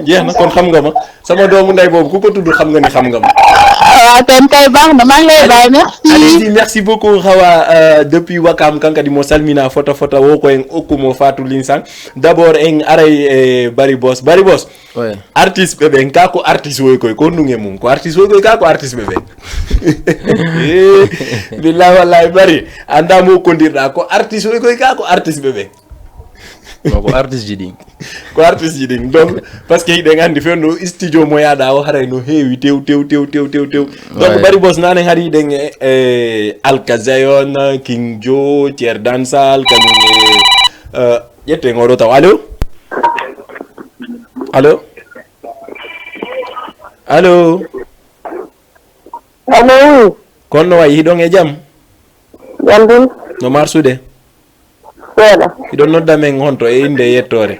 jeex na, kon xam nga ma. Sama doomu ndey boobu, ku ko tudd xam nga ni xam nga ma. Waaw, kon kay baax na, maa ngi lay bàyyi, merci. Allez-y, merci beaucoup, Hawa, euh, depuis Wakam, kankadi mo salmina fota fota, wo ko en okku mo Fatou Linson. D'abord, en aray e Bari Boss. Bari Boss. Oui. Artiste ɓe ɓen, ka ko artiste woy koy, ko ndunge mum. Ko artiste woy koy, ka ko artiste ɓe ɓen. Eh, billahi wallahi Bari, anda mo kondirɗa, ko artiste woy koy, ka ko artiste ɓe ɓen. Non, ko artiste ji ɗin. Ko artiste ji ɗin. Donc, parce que hiɗen andi fen ɗo studio mo yaɗa o haray no heewi tew, tew, tew, tew, tew, tew. Donc, ouais. Bari Boss nane hari hiɗen e, e Alka Zion, King Joe, Thier Dansal, kañum e, euh, ƴetten oɗo taw. Allo? Allo? Allo? Allo, oui. Kono no wayi, hiɗon e jam? Jam ɗum? No marsude? Seeɗa. Hiɗon nodda men honto e innde e yettoore?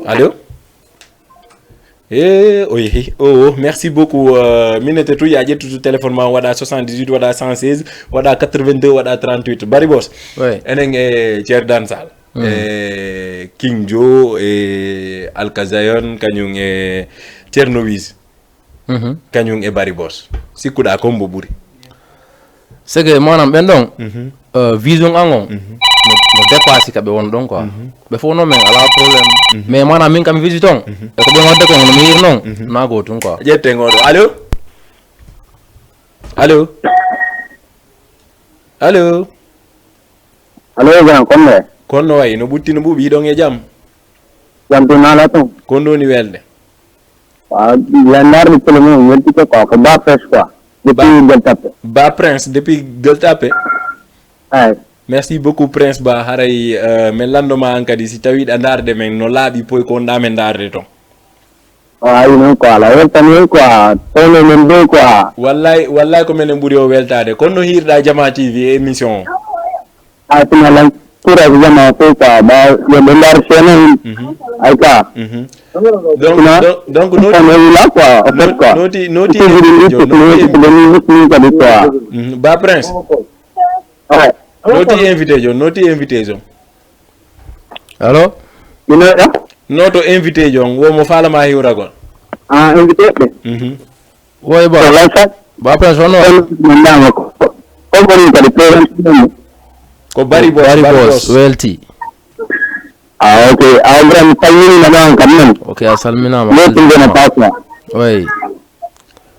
Allo? Eh, o yehi. Oh, oh, merci beaucoup. Euh, minute tu ya ƴettutu téléphone ma, waɗa soixante-dix-huit, waɗa cent seize, waɗa quatre-vingt-deux, waɗa trente-huit. Bari Boss. Oui. Enen e Thier Dansal. Mm. E King Joe, e Alka Zion, kañum e Thierno Wiz. Mhm. Kañum e Bari Boss. Sikkuɗa ko mbo ɓuri? C'est que maanaam ɓen ɗon, mhm, euh, vision an on, mhm, no, no dépassé ka ɓe won ɗon quoi. Mhm. Ɓe fof noon men alaa problème. Mhm. Mais maanaam min kam mi vision ton. Mhm. E ko ɓe wadde kon no mi yir noon. Mhm. Naa ko tun quoi. Ƴetten oɗo. Allo? Allo? Allo? Allo, grand, kon nde? Kon no wayi? No ɓutti, no ɓuuɓi, hiɗon e jam? Jam tun, ala ton? Kon ɗo woni welde? Waaw, landarde télé mum, weltike quoi, ko Ba Prince quoi. Ba-, depuis Gueule Tapée. Ba Prince, depuis Gueule Tapée? Ay. Merci beaucoup, Prince Ba. Haray, euh, men lanndo ma an kadi, si tawi ɗa ndaarde men, no laaɓi poy ko wonɗa men ndaarde ton. O ari noon ko alaa weltani en quoi, tawno men dey quoi. Wallay, wallay ko menen ɓuri o weltaade. Kono no hiirɗa Jama T V e émission o? A sina lan courage Jama fof quoi, ɓa yo ɓe ndaar chaîne en. Mhm. Ay quoi. Mhm. Donc, donc, donc, noti, on est là quoi, en fait quoi. Noti, noti, noti, noti, noti, noti, kadi quoi. Mhm. Ba Prince. Ouais. Noti invité jo, noti invité jo. Allo? Ina ɗa? Noto invité jo, wo mo faalama hiwragol. Ah, invité ɓe? Mhm. Woy ba. Ko lan sa? Ba Prince, hono? Kono, ko, ko, ko woni kadi présenté mo? Ko Bari Boss, Bari Boss, welti. Ah, ok. Ah, grand, mi salminii ma ɗon kam non. Ok, a salminaama. Welti ngena paasma. Oui.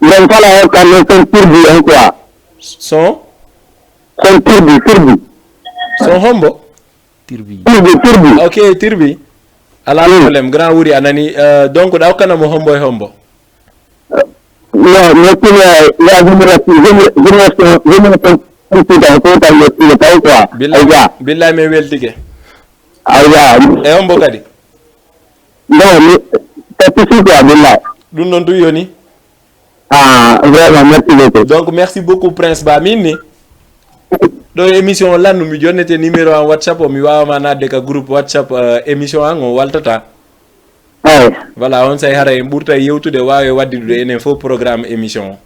Mbiɗen kala o kam non son turbi en quoi. Son? Son turbi, turbi. Son hombo? Turbi. Turbi, turbi. Ok, turbi. Alaa problème, grand wuri a nani. Euh, donc, ɗa hokkana mo hombo e hombo? Non, mais pour, euh, la génération, génération, génération, Ɗum si taw, ko taw yettude taw quoi. Billahi, aywa. Billahi, min weltike. Aywa. E on mbo kadi? Non, mi, pas de souci quoi, billahi. Ɗum noon tun yoni. Ah, vraiment, merci beaucoup. Donc, merci beaucoup, Prince Ba. Min ni, ɗo e émission o lannu, mi jonnete numéro am WhatsApp o, mi wawa ma nadde ka groupe WhatsApp, euh, émission an o waltata. Ay. Voilà, on say hara en ɓurta yewtude, wawe waddidude enen fof programme émission o.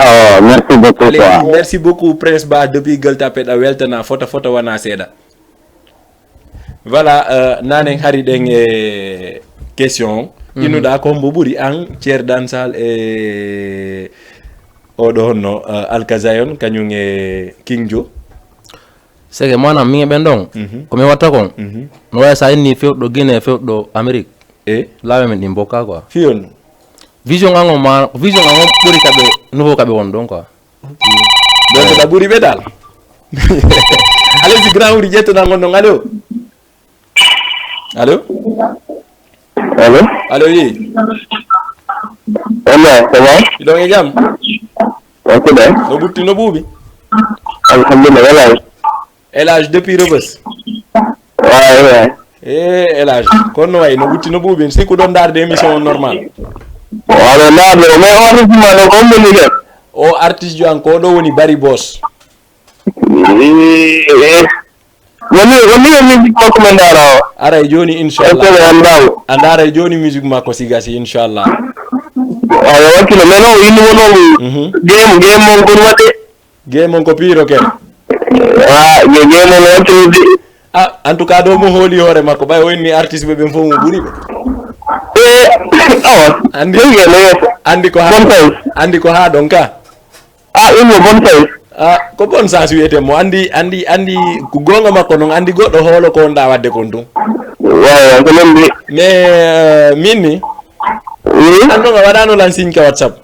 Oh, merci beaucoup, Allez, quoi. Merci beaucoup, Prince Ba, depuis Gueule Tapée, ɗa weltana, fota, fota wana seeɗa. Voilà, euh, nanen hari ɗen e question on. Mhm. Innuɗa ko mbo ɓuri an, Ceer Dansal e oɗo honno, euh, Alkazayon, kañum e King Jo? C'est que maanaam, min e ɓen ɗon, mhm, ko min watta kon, mhm, no wawi sa inni fewɗo Guinée, fewɗo Amérique. E? Laawe men ɗin bokka quoi. Fiyon? Vision an on ma, vision an on ɓuri kaɓe, nouveau kaɓe won ɗon quoi. Ok. Donc, eh, ɗa ɓuri ɓe dal. Allez, si grand wuri ƴettuɗa ngon ɗon. Allo? Allo? Allo? Allo, oui. Allo, ça va? Ɗon e jam? Ok, ɗon. No ɓutti, no ɓuuɓi? Alhamdulillah, wala. El Hadj depuis Rebeuss. Waay, waay. Eh, El Hadj, kono no wayi, no ɓutti, no ɓuuɓi. Sikku ɗon ndaarde émission on normal. Wala ndaarde, mais o artiste ma ɗo, ko hombo ligge? O artiste jo an, ko ɗo woni Bari Boss. Eh, eh. Woni, woni e musique makko mo ndaara o. Aray jooni, inchallah. Est-ce que mi anndaa mo? A ndaaray jooni musique makko si gasi, inchallah. Ayo, wakkilo, mais non, yimɓe mo non, mhm, game, game mon kon waɗde. Game on ko piiro ken. Ah, game on wakkilo de. Ah, en tout cas, ɗo mo hooli hoore makko, ɓay o inni artiste ɓe ɓen fof mo ɓuri ɓe. Eh, awa. Andi, ɗum game yeeso. Andi ko haa, bonne chance, andi ko haa ɗon ka. Ah, ɗum ko bonne chance. Ah, ko bonne chance wiyete mo. Andi, andi, andi ko goonga makko non, andi goɗɗo hoolo ko wonɗa waɗde kon ɗum. Waaw, ko non de. Mais, euh, min ni, oui, an ɗon a waɗano lan signe ka WhatsApp.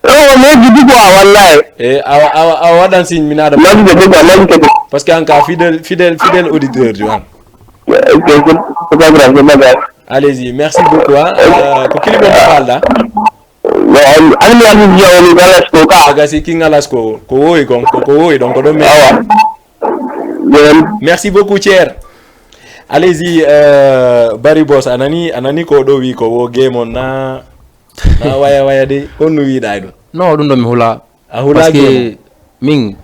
Oh, mais du coup, ah, wallahi. Eh, awa, awa, awa waɗan signe, mi naada. Merci beaucoup, merci beaucoup. Parce que an ka fidèle, fidèle, fidèle auditeur jo an. Ok, c'est, c'est pas grave, c'est pas grave. Allez-y, merci beaucoup, hein. Euh, ko clip on ko falɗa? Bon, an, an mi artiste jo woni Galas ko ka. Aga si King Alas ko, ko wowi kon, ko, ko wowi ɗon, ko ɗon mi. Awa. Bien. Merci beaucoup, Thier. Allez-y, euh, Bari Boss, a nani, a nani ko ɗo wi ko wo game on na? Ah, waya, waya de, honno wiɗa e ɗum? Non, ɗum ɗo mi hula. A hula game? Parce que min,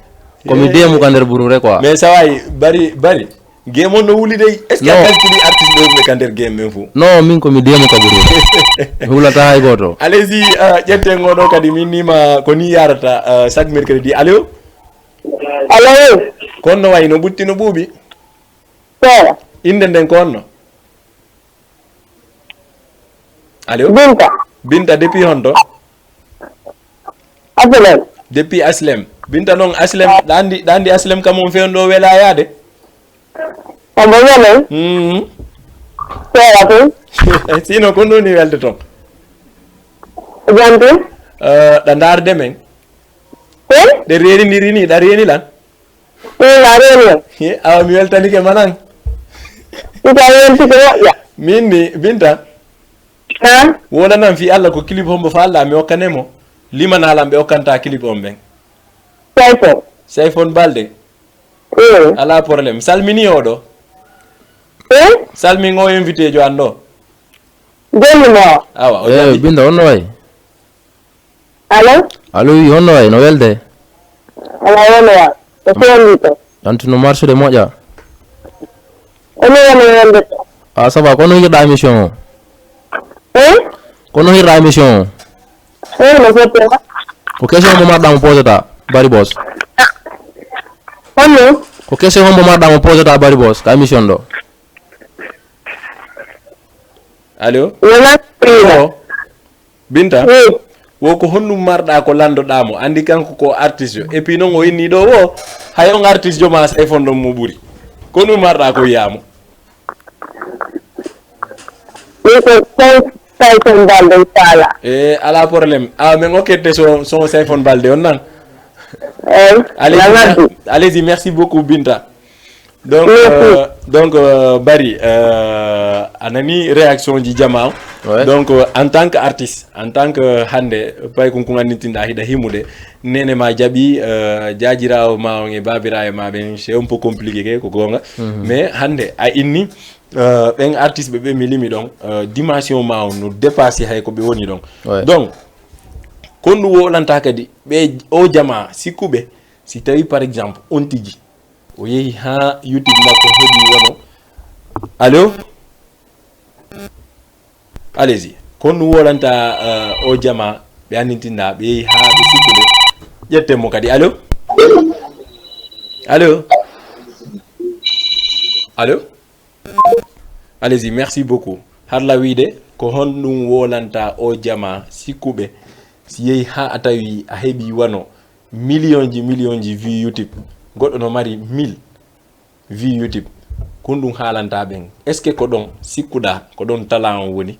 ko mi, eh, demu ka nder burure quoi. Mais sa wayi, Bari, Bari, game on no wuli dey. Est-ce que a calculi artiste ɓe wonɓe ka nder game men fou? Non, min ko mi demu ka burure. Mi hulata hay goto. Allez-y, euh, ƴetten ngoɗo kadi, min nima ko ni yarata, euh, chaque mercredi. Allo? Allo? Ko honno wayi, no ɓutti, no ɓuuɓi? Seeɗa. Innde nden ko honno? Allo? Binta. Binta, depuis honto? Aslem. Depuis Aslem. Binta, non Aslem, ɗa andi, ɗa andi Aslem kam on fewndo ɗo wela yaade? Omo wela. Mhm. Seeɗa tun. Sinon, ko non ni welde ton? Jam tun. Euh, ɗa ndaarde men. Eh? Ɗe reeni ndiri ni, ɗa reeni lan? Ɗum a reeni lan. He, awa mi weltanike manan. Ita weltike moƴƴa. Min ni, Binta. Ha? Woɗanan fii Allah ko clip hombo faalɗa mi okkane mo. Limana lan ɓe okkanta clip on ɓen. Sayfon. Sayfon Balde. Mm. Alaa problème. Salmini oɗo. Eh? Salmin o invité jo an ɗo. Jonni mo. Awa, o, eh, jaabi. Binta, honno wayi? Allo? Allo, wi, honno wayi? No welde? Ala, honno wa? Ko sondi to. Antu no marsude moƴƴa? Ono woni welde to. Ah, ça va, kono yiɗa émission o? Eh? Kono yiɗa émission o? Eh, no foti wa? Ko question mo marɗa mo poseta, Bari Boss? Honno? Ko question hombo marɗa mo poseta, Bari Boss, ka émission ɗo? Allo? Wona. Oh. Binta? Oui. Wo ko honɗum marɗa ko landoɗa mo? Andi kanko ko artiste yo. Et puis non o inni ɗo wo, hay on artiste yo ma Sayfon ɗon mo ɓuri. Ko honɗum marɗa ko wiya mo? Min ko Say-, Sayfon Balde, inchallah. Eh, ala problème. Ah, men okkete son, son Sayfon Balde on nan. Eh, allez-y, mer-, allez-y, merci beaucoup, Binta. Donc, euh, donc euh, Bari, euh, a nani réaction ji jama. Ouais. Donc, euh, en tant que artiste, en tant que hannde, pay kon kon annitinɗa hiɗa himude, nene ma jaɓi, euh, jaajiraawo ma on e baabiraaɓe ma ɓen, c'est un peu compliqué ke, ko goonga. Mhm. Mais hannde, a inni, euh, ɓen artiste ɓe ɓe mi limi ɗon, euh, dimension ma on no dépassé hay ko ɓe woni ɗon. Ouais. Donc, kon ɗum wolanta kadi, ɓe o jama sikkuɓe, si tawi par exemple, on tigi, o yehi ha YouTube makko heɓi wono. Allo? Allez-y. Kon ɗum wolanta, euh, o jama ɓe annintinɗa, ɓe yehi ha ɓe sikkude. Ƴetten mo kadi. Allo? Allo? Allo? Allez-y, merci beaucoup. Harla wiide, ko honɗum wolanta o jama sikkuɓe si yehi ha a tawi a heɓi wano million ji, million ji vue YouTube? Goɗɗo no mari mille vue YouTube. Kon ɗum haalanta ɓen. Est-ce que ko ɗon sikkuɗa, ko ɗon talan on woni?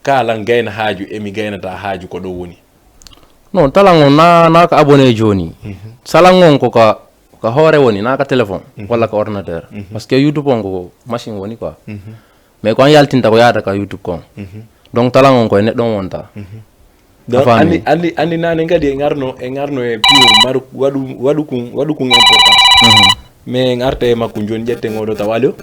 Ka lan gayna haaju, e mi gaynata haaju ko ɗon woni. Non, talan on na, na ka abonné joni. Mhm. Talan on ko ka, ka hoore woni, na ka téléphone, mhm, walla ka ordinateur. Mhm. Parce que YouTube on ko machine woni quoi. Mhm. Mais ko an yaltinta ko yaata ka YouTube kon. Mhm. Donc, talan on ko e neɗɗo on wonta. Mhm. Donc, a faami? Andi, andi, andi nane kadi e ngarno, e ngarno e piyo maru, waɗu, waɗu kun, waɗu kun importance. Mhm. Mais en arta e makko joni, ƴetten oɗo taw. Allo?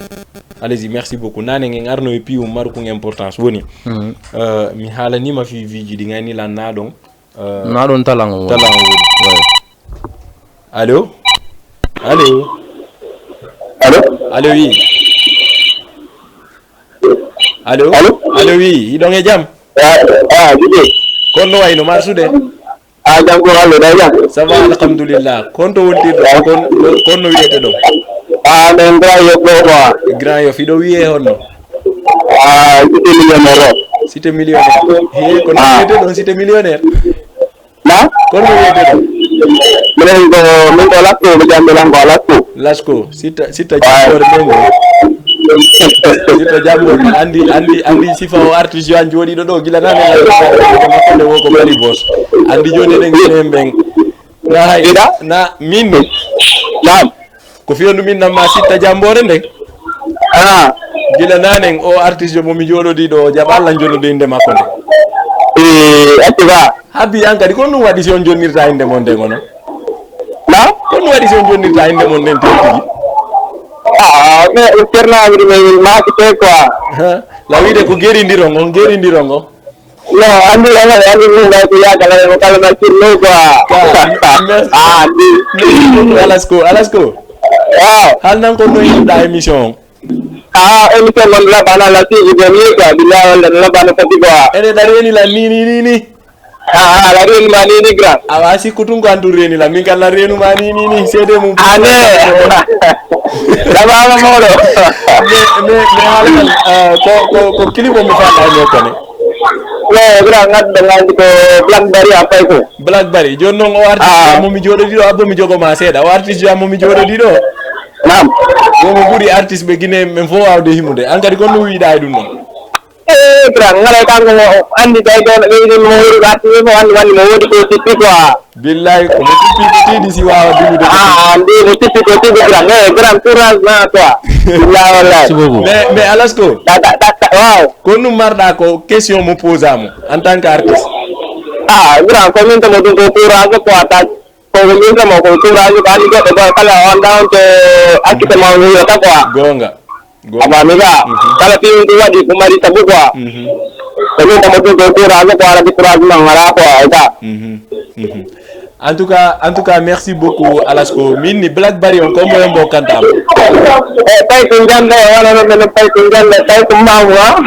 Allez-y, merci beaucoup. Nane en arno e piyo maru kun importance. Woni, mhm, euh, mi haalanima fi viji ɗi ngayni lan na ɗon. Euh, na ɗon talan on woni. Talan on woni. Ouais. Allo? Allo? Allo? Allo, oui. Allo? Allo? Allo, oui. Hiɗon e jam? Ah, ah, Djiby. Kon no wayno marsude? Ah, jam ko Allah, da jam. Ça va, alhamdulillah. Kon to wontirɗo, kon, kon no wiyete ɗon? Ah, men Grand Yoff ɗo quoi. Grand Yoff, hiɗo wiye honno? Ah, Cité Millionnaire o. Cité Millionnaire. He, ko no wiyete ɗon Cité Millionnaire? Na? Kono wiyete ɗum? Minen ko, min ko Lasko, mi jamɓe lan ko Lasko. Lasko, sitta, sitta jamboore ɗo ngo. Sitta jamboore, andi, andi, andi sifa o artiste yo an jooɗiɗo ɗo, gila nane, andi makko nde wo ko mari boss. Andi joni eɗen gene en ɓen. Na hay, na min. Naam. Ko fiyondu min nan ma sitta jamboore nde. Ah. Gila nanen o artiste mo mi jooɗodii ɗo, o jaɓa Allah jonnude innde makko nde. Eh, accu ba. Habbi an kadi, ko ɗum waɗi si on jonnirta innde mon nden onon? Na? Ko ɗum waɗi si on jonnirta innde mon nden tigi tigi? Ah, mais o ceernaaɓe ɗum e maaki te quoi. Ha? La wiide ko gerindiron on, gerindiron on. Non, andi, andi, andi, min, nday ko yagal, andi, ko kala na sirno, quoi. Ka, merci. Ah, andi. Merci beaucoup, Alasko. Alasko. Waaw. Hal nan ko no yiɗɗa émission on? Ah, émission mon labana la tigi de ni, quoi. Billahi, wala labana ko di, quoi. Ene da reni la ni, ni, ni, ni. Ah, ah, la reni ma ni, ni, grand. Awa, sikku tun ko andu reni la. Min kala renu ma ni, ni, ni. Seede mum. Ah, ne. Dama ma mawɗo. Mais, mais, mais, hala kan, euh, ko, ko, ko clip o mi faala e mo kone. Yo, grand, ngadduɗo nganndi ko Black Berry a fayi ko. Black Berry, jooni noon o artiste, ah, mo mi jooɗodii ɗo, abbo mi jogo ma seeɗa. O artiste jam mo mi jooɗodii ɗo. Naam. Mo mo ɓuri artiste ɓe Guinée, men fof waawde himude. An kadi, ko no wiiɗa e ɗum noon? Eh, grand, ngaray kanko mo anndi tawi ɗo no ɓeydi mo woni ko artiste fof anndi wonde mo woodi ko sippi quoi. Billahi, ko mo sippi ko tiiɗi si waawa diwude ko. Ah, ndi mo sippi ko tiiɗi, grand. Eh, grand, courage ma quoi. Billahi, wallahi. Merci beaucoup. Mais, mais Alasko. Da, da, da, da, waaw. Ko ɗum marɗa ko question mo posa mo en tant que artiste? Ah, grand, ko min tamo ɗum ko courage quoi, ta, ko ko min tamo ko courage ko anndi goɗɗo goɗɗo kala on ɗawnte accite ma o yiyata quoi. Goonga. Goonga. A faami ka? Mhm. Kala piiwndi waɗi ko mari sabu quoi. Mhm. Ko min tamo ɗum ko courage ko ala découragement ngara quoi, ay ka. Mhm. Mhm. En tout cas, en tout cas, merci beaucoup, Alasko. Min ni Black Berry on, ko mo en mbokkanta mo? Eh, tawi ko njande, wala no men tawi ko njande, tawi ko mamu, ha?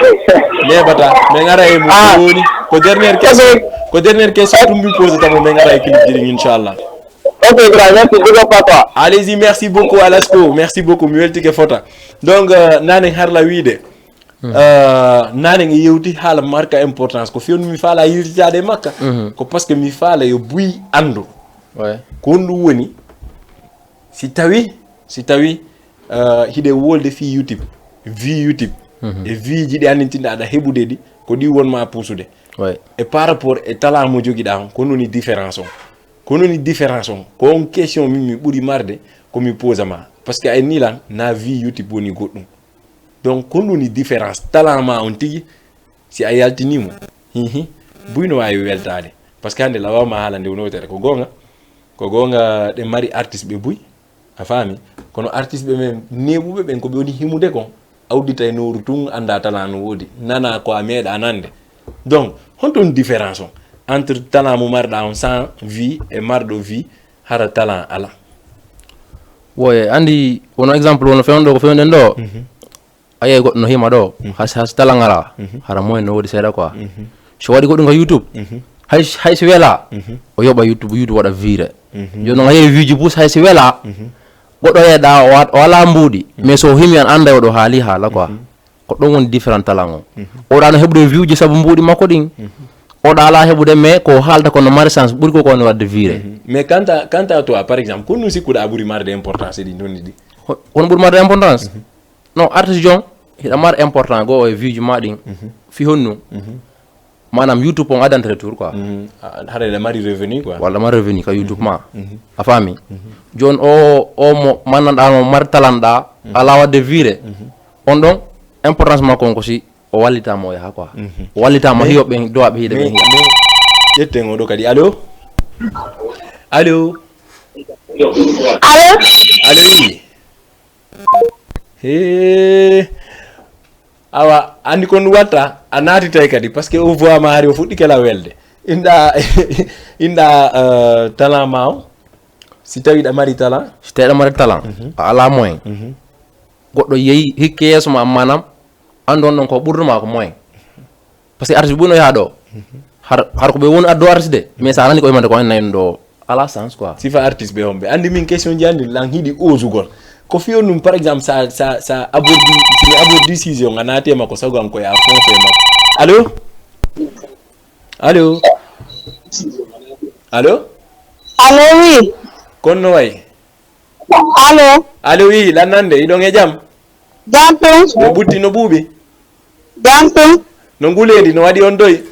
Nebata, men ara e mum. Ah. Woni ko dernière question. Ok. Ko dernière question tum mi pose tamo, men ara e clip diri, inchallah. Ok, grand, merci, big up, papa. Allez-y, merci beaucoup, Alasko. Merci beaucoup, mi weltike fota. Donc, euh, nane harla wiide. Mhm. Euh, nane nge yewti haala marka importance. Ko fewni mi faala yiltitaade e makka. Mhm. Ko parce que mi faala yo buy anndu. Ouais. Ko honɗum woni, si tawi, si tawi, euh, hiɗe wolde fii YouTube, vie YouTube, mhm, e vie ji ɗi annintinɗa aɗa heɓude ɗi, ko ɗi wonma puusude. Ouais. E par rapport e talent mo jogiɗa on, ko honɗum woni différence on? Ko honɗum woni différence on? Ko on question min mi ɓuri marde, ko mi posa ma. Parce que a inni lan na vie YouTube woni goɗɗum. Donc kon woni différence talent ma on tigi. Si a yaltini mo hihi, buy no wawi weltade. Parce que hande lawama haala nde wonotere ko gonga. Ko gonga ɗe mari artiste ɓe buy. A faami? Kono artiste ɓe men neɓuɓe ɓen ko ɓe woni himude kon. A udditay nooru tun anda talent no woodi, nana ko a meeɗa nande. Donc honto woni différence on entre talent mo marɗa on sans vie e marɗo vie hara talent ala? Woye andi wono exemple wono fewndo ɗo ko fewnden ɗo. A yiyay goɗɗo no hima ɗo, hay so hay so talent ala, hara moyen no woodi seeɗa quoi. So waɗi goɗɗum ka YouTube, hay hay so wela, o yoɓa YouTube, YouTube waɗa vire. Jooni noon a yiyay vue ji pousse hay so wela, goɗɗo yeeɗa o wa- o alaa mbuuɗi, mais so o himi an annday oɗo haali haala quoi. Ko ɗum woni différent talent o. Oɗa no heɓude vue ji sabu mbuuɗi makko ɗin. Oɗa alaa heɓude mais ko haalta kono mari sens ɓuri ko kowoni waɗde vire. Mais quant à, quant à toi par exemple, ko honɗum sikkuɗa a ɓuri marde importance e ɗin ɗon ɗiɗi? Kono ɓuri marde importance? Non, artiste jon hiɗa mari important goo e vue ji ma ɗin. Fi honɗum? Maanaam YouTube on addante retour quoi. Hara ene mari revenu quoi. Walla mari revenu ka YouTube ma. A faami? Jooni o o mo mananɗa mo mari talanɗa ala waɗde vire. On ɗon importance makko on ko si o wallita mo o yaha quoi. O wallita mo hiyo ɓen dowaɓe hiide ɓen hiya. Ƴetten oɗo kadi allo? Allo? Allo? Allo wi? He awa andi kon watta a naatitay kadi parce que o voix ma hari o fuɗɗi kela welde. Inɗa inɗa talent ma o? Si tawi ɗa mari talent? Si tawi ɗa mari talent, a ala moyen, goɗɗo yeeyi hikke yeeso ma maanaam andu on ɗon ko ɓurɗo ma ko moyen. Parce que artiste ɓuy no yaha ɗo har har ko ɓe woni addo artiste de, mais sa nani ko imande ko en nayi ɗo ala sens quoi. Sifa artiste ɓe homɓe andi min question ji andi lan hiɗi osugol? Ko fiyo ɗum par exemple sa sa sa abordi simi abordi sujet o a naati e makko sago an ko ya conseil makko. Allo? Allo? Allo? Allo wi? Kon no way? Allo? Allo wi lannande iɗon e jam? Jam tun? No ɓutti no ɓuuɓi? Jam tun? No nguleedi no waɗi on doy?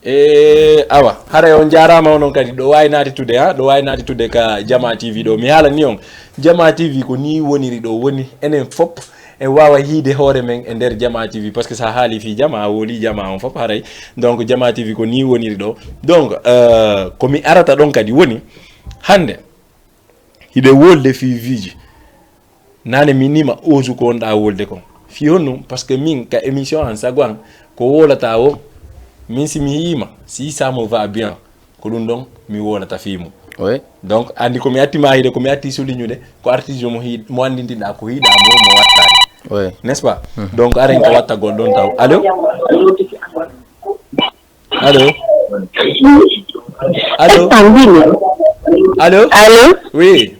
E awa haray on jarama onon kadi ɗo wawi naati tude ha ɗo wawi naati tude ka jama tv ɗo mi haalani on. Jama tv ko ni woniri ɗo woni enen fop en wawa hiide hoore men e nder jama tv parce que sa haali fi jama a woli jama on fop haray. Donc jama tv ko ni woniri ɗo. Donc euh, komi arata ɗon kadi woni hande hiɗe wolde fi viji. Nane mi nima osu ko wonɗa wolde kon fi honɗum parce que min ka émission an sago an ko wolata o min si mi yima si ça me va bien ko ɗum ɗon mi wolata fi mum. Oui. Donc andi ko mi atti ma hiɗe ko mi atti soulignude ko artiste mo hi mo andintinɗa ko hiɗa mo mo wattani. Oui. N'est-ce pas? Donc aren ko wattagol ɗon taw allo? Allo? Allo? Allo? Allo? Oui.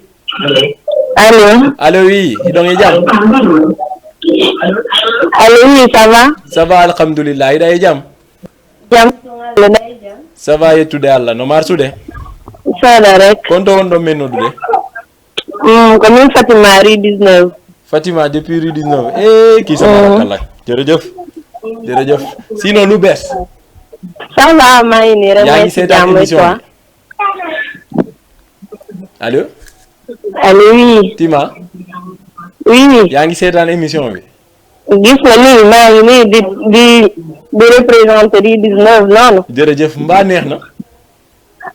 Allo? Allo, oui. Hiɗon e jam? Allo, oui, ça va? Ça va, alhamdulillah. Hiɗa e jam? Jam. Ça va, yettude Allah. No marsude? Soda rek. Konto wonɗon men nodude? Mm, ko min Fatima rue dix-neuf. Fatima depuis rue dix-neuf. Eh, kii sama rakalla. Jërëjëf. Jërëjëf. Sinon lu bees? Ça va maa ngi nii rek. Yaa ngi seetaan émission bi? Allo? Allo oui. Tima? Oui. Yaa ngi seetaan émission bi? Gis nga nii maa ngi nii di di di représenté di dix-neuf noonu. Jërëjëf mbaa neex na?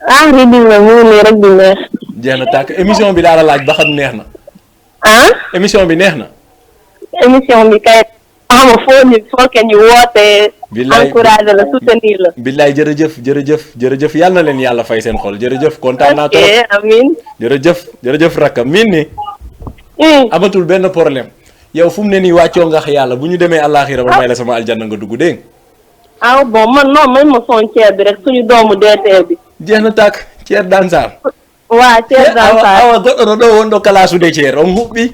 Ah, rue dix-neuf mu ngi nii rek di neex. Jeex na tàkk émission bi laa la laaj ba xam neex na. Ah? Émission bi neex na. Émission bi kay xam nga foo ñu foo ke ñu woote. Billaay encouragé la soutenir la. Billaay jërëjëf jërëjëf jërëjëf yal na leen yàlla fay seen xol jërëjëf kontaan naa trop. Amin. Jërëjëf jërëjëf rakka min ni. Amatul benn problème. Yow fu mu ne nii wàccoo nga ak yàlla bu ñu demee àllaaxira ba may la sama aljanna nga dugg dégg nga. Aw bon man non may ma son ceer bi rek suñu doomu deetee bi. Jeex na tàkk ceer daan saar. Waa ceer daan saar. Awa goɗɗo no ɗo wonɗo kalasude ceer on huɓɓi.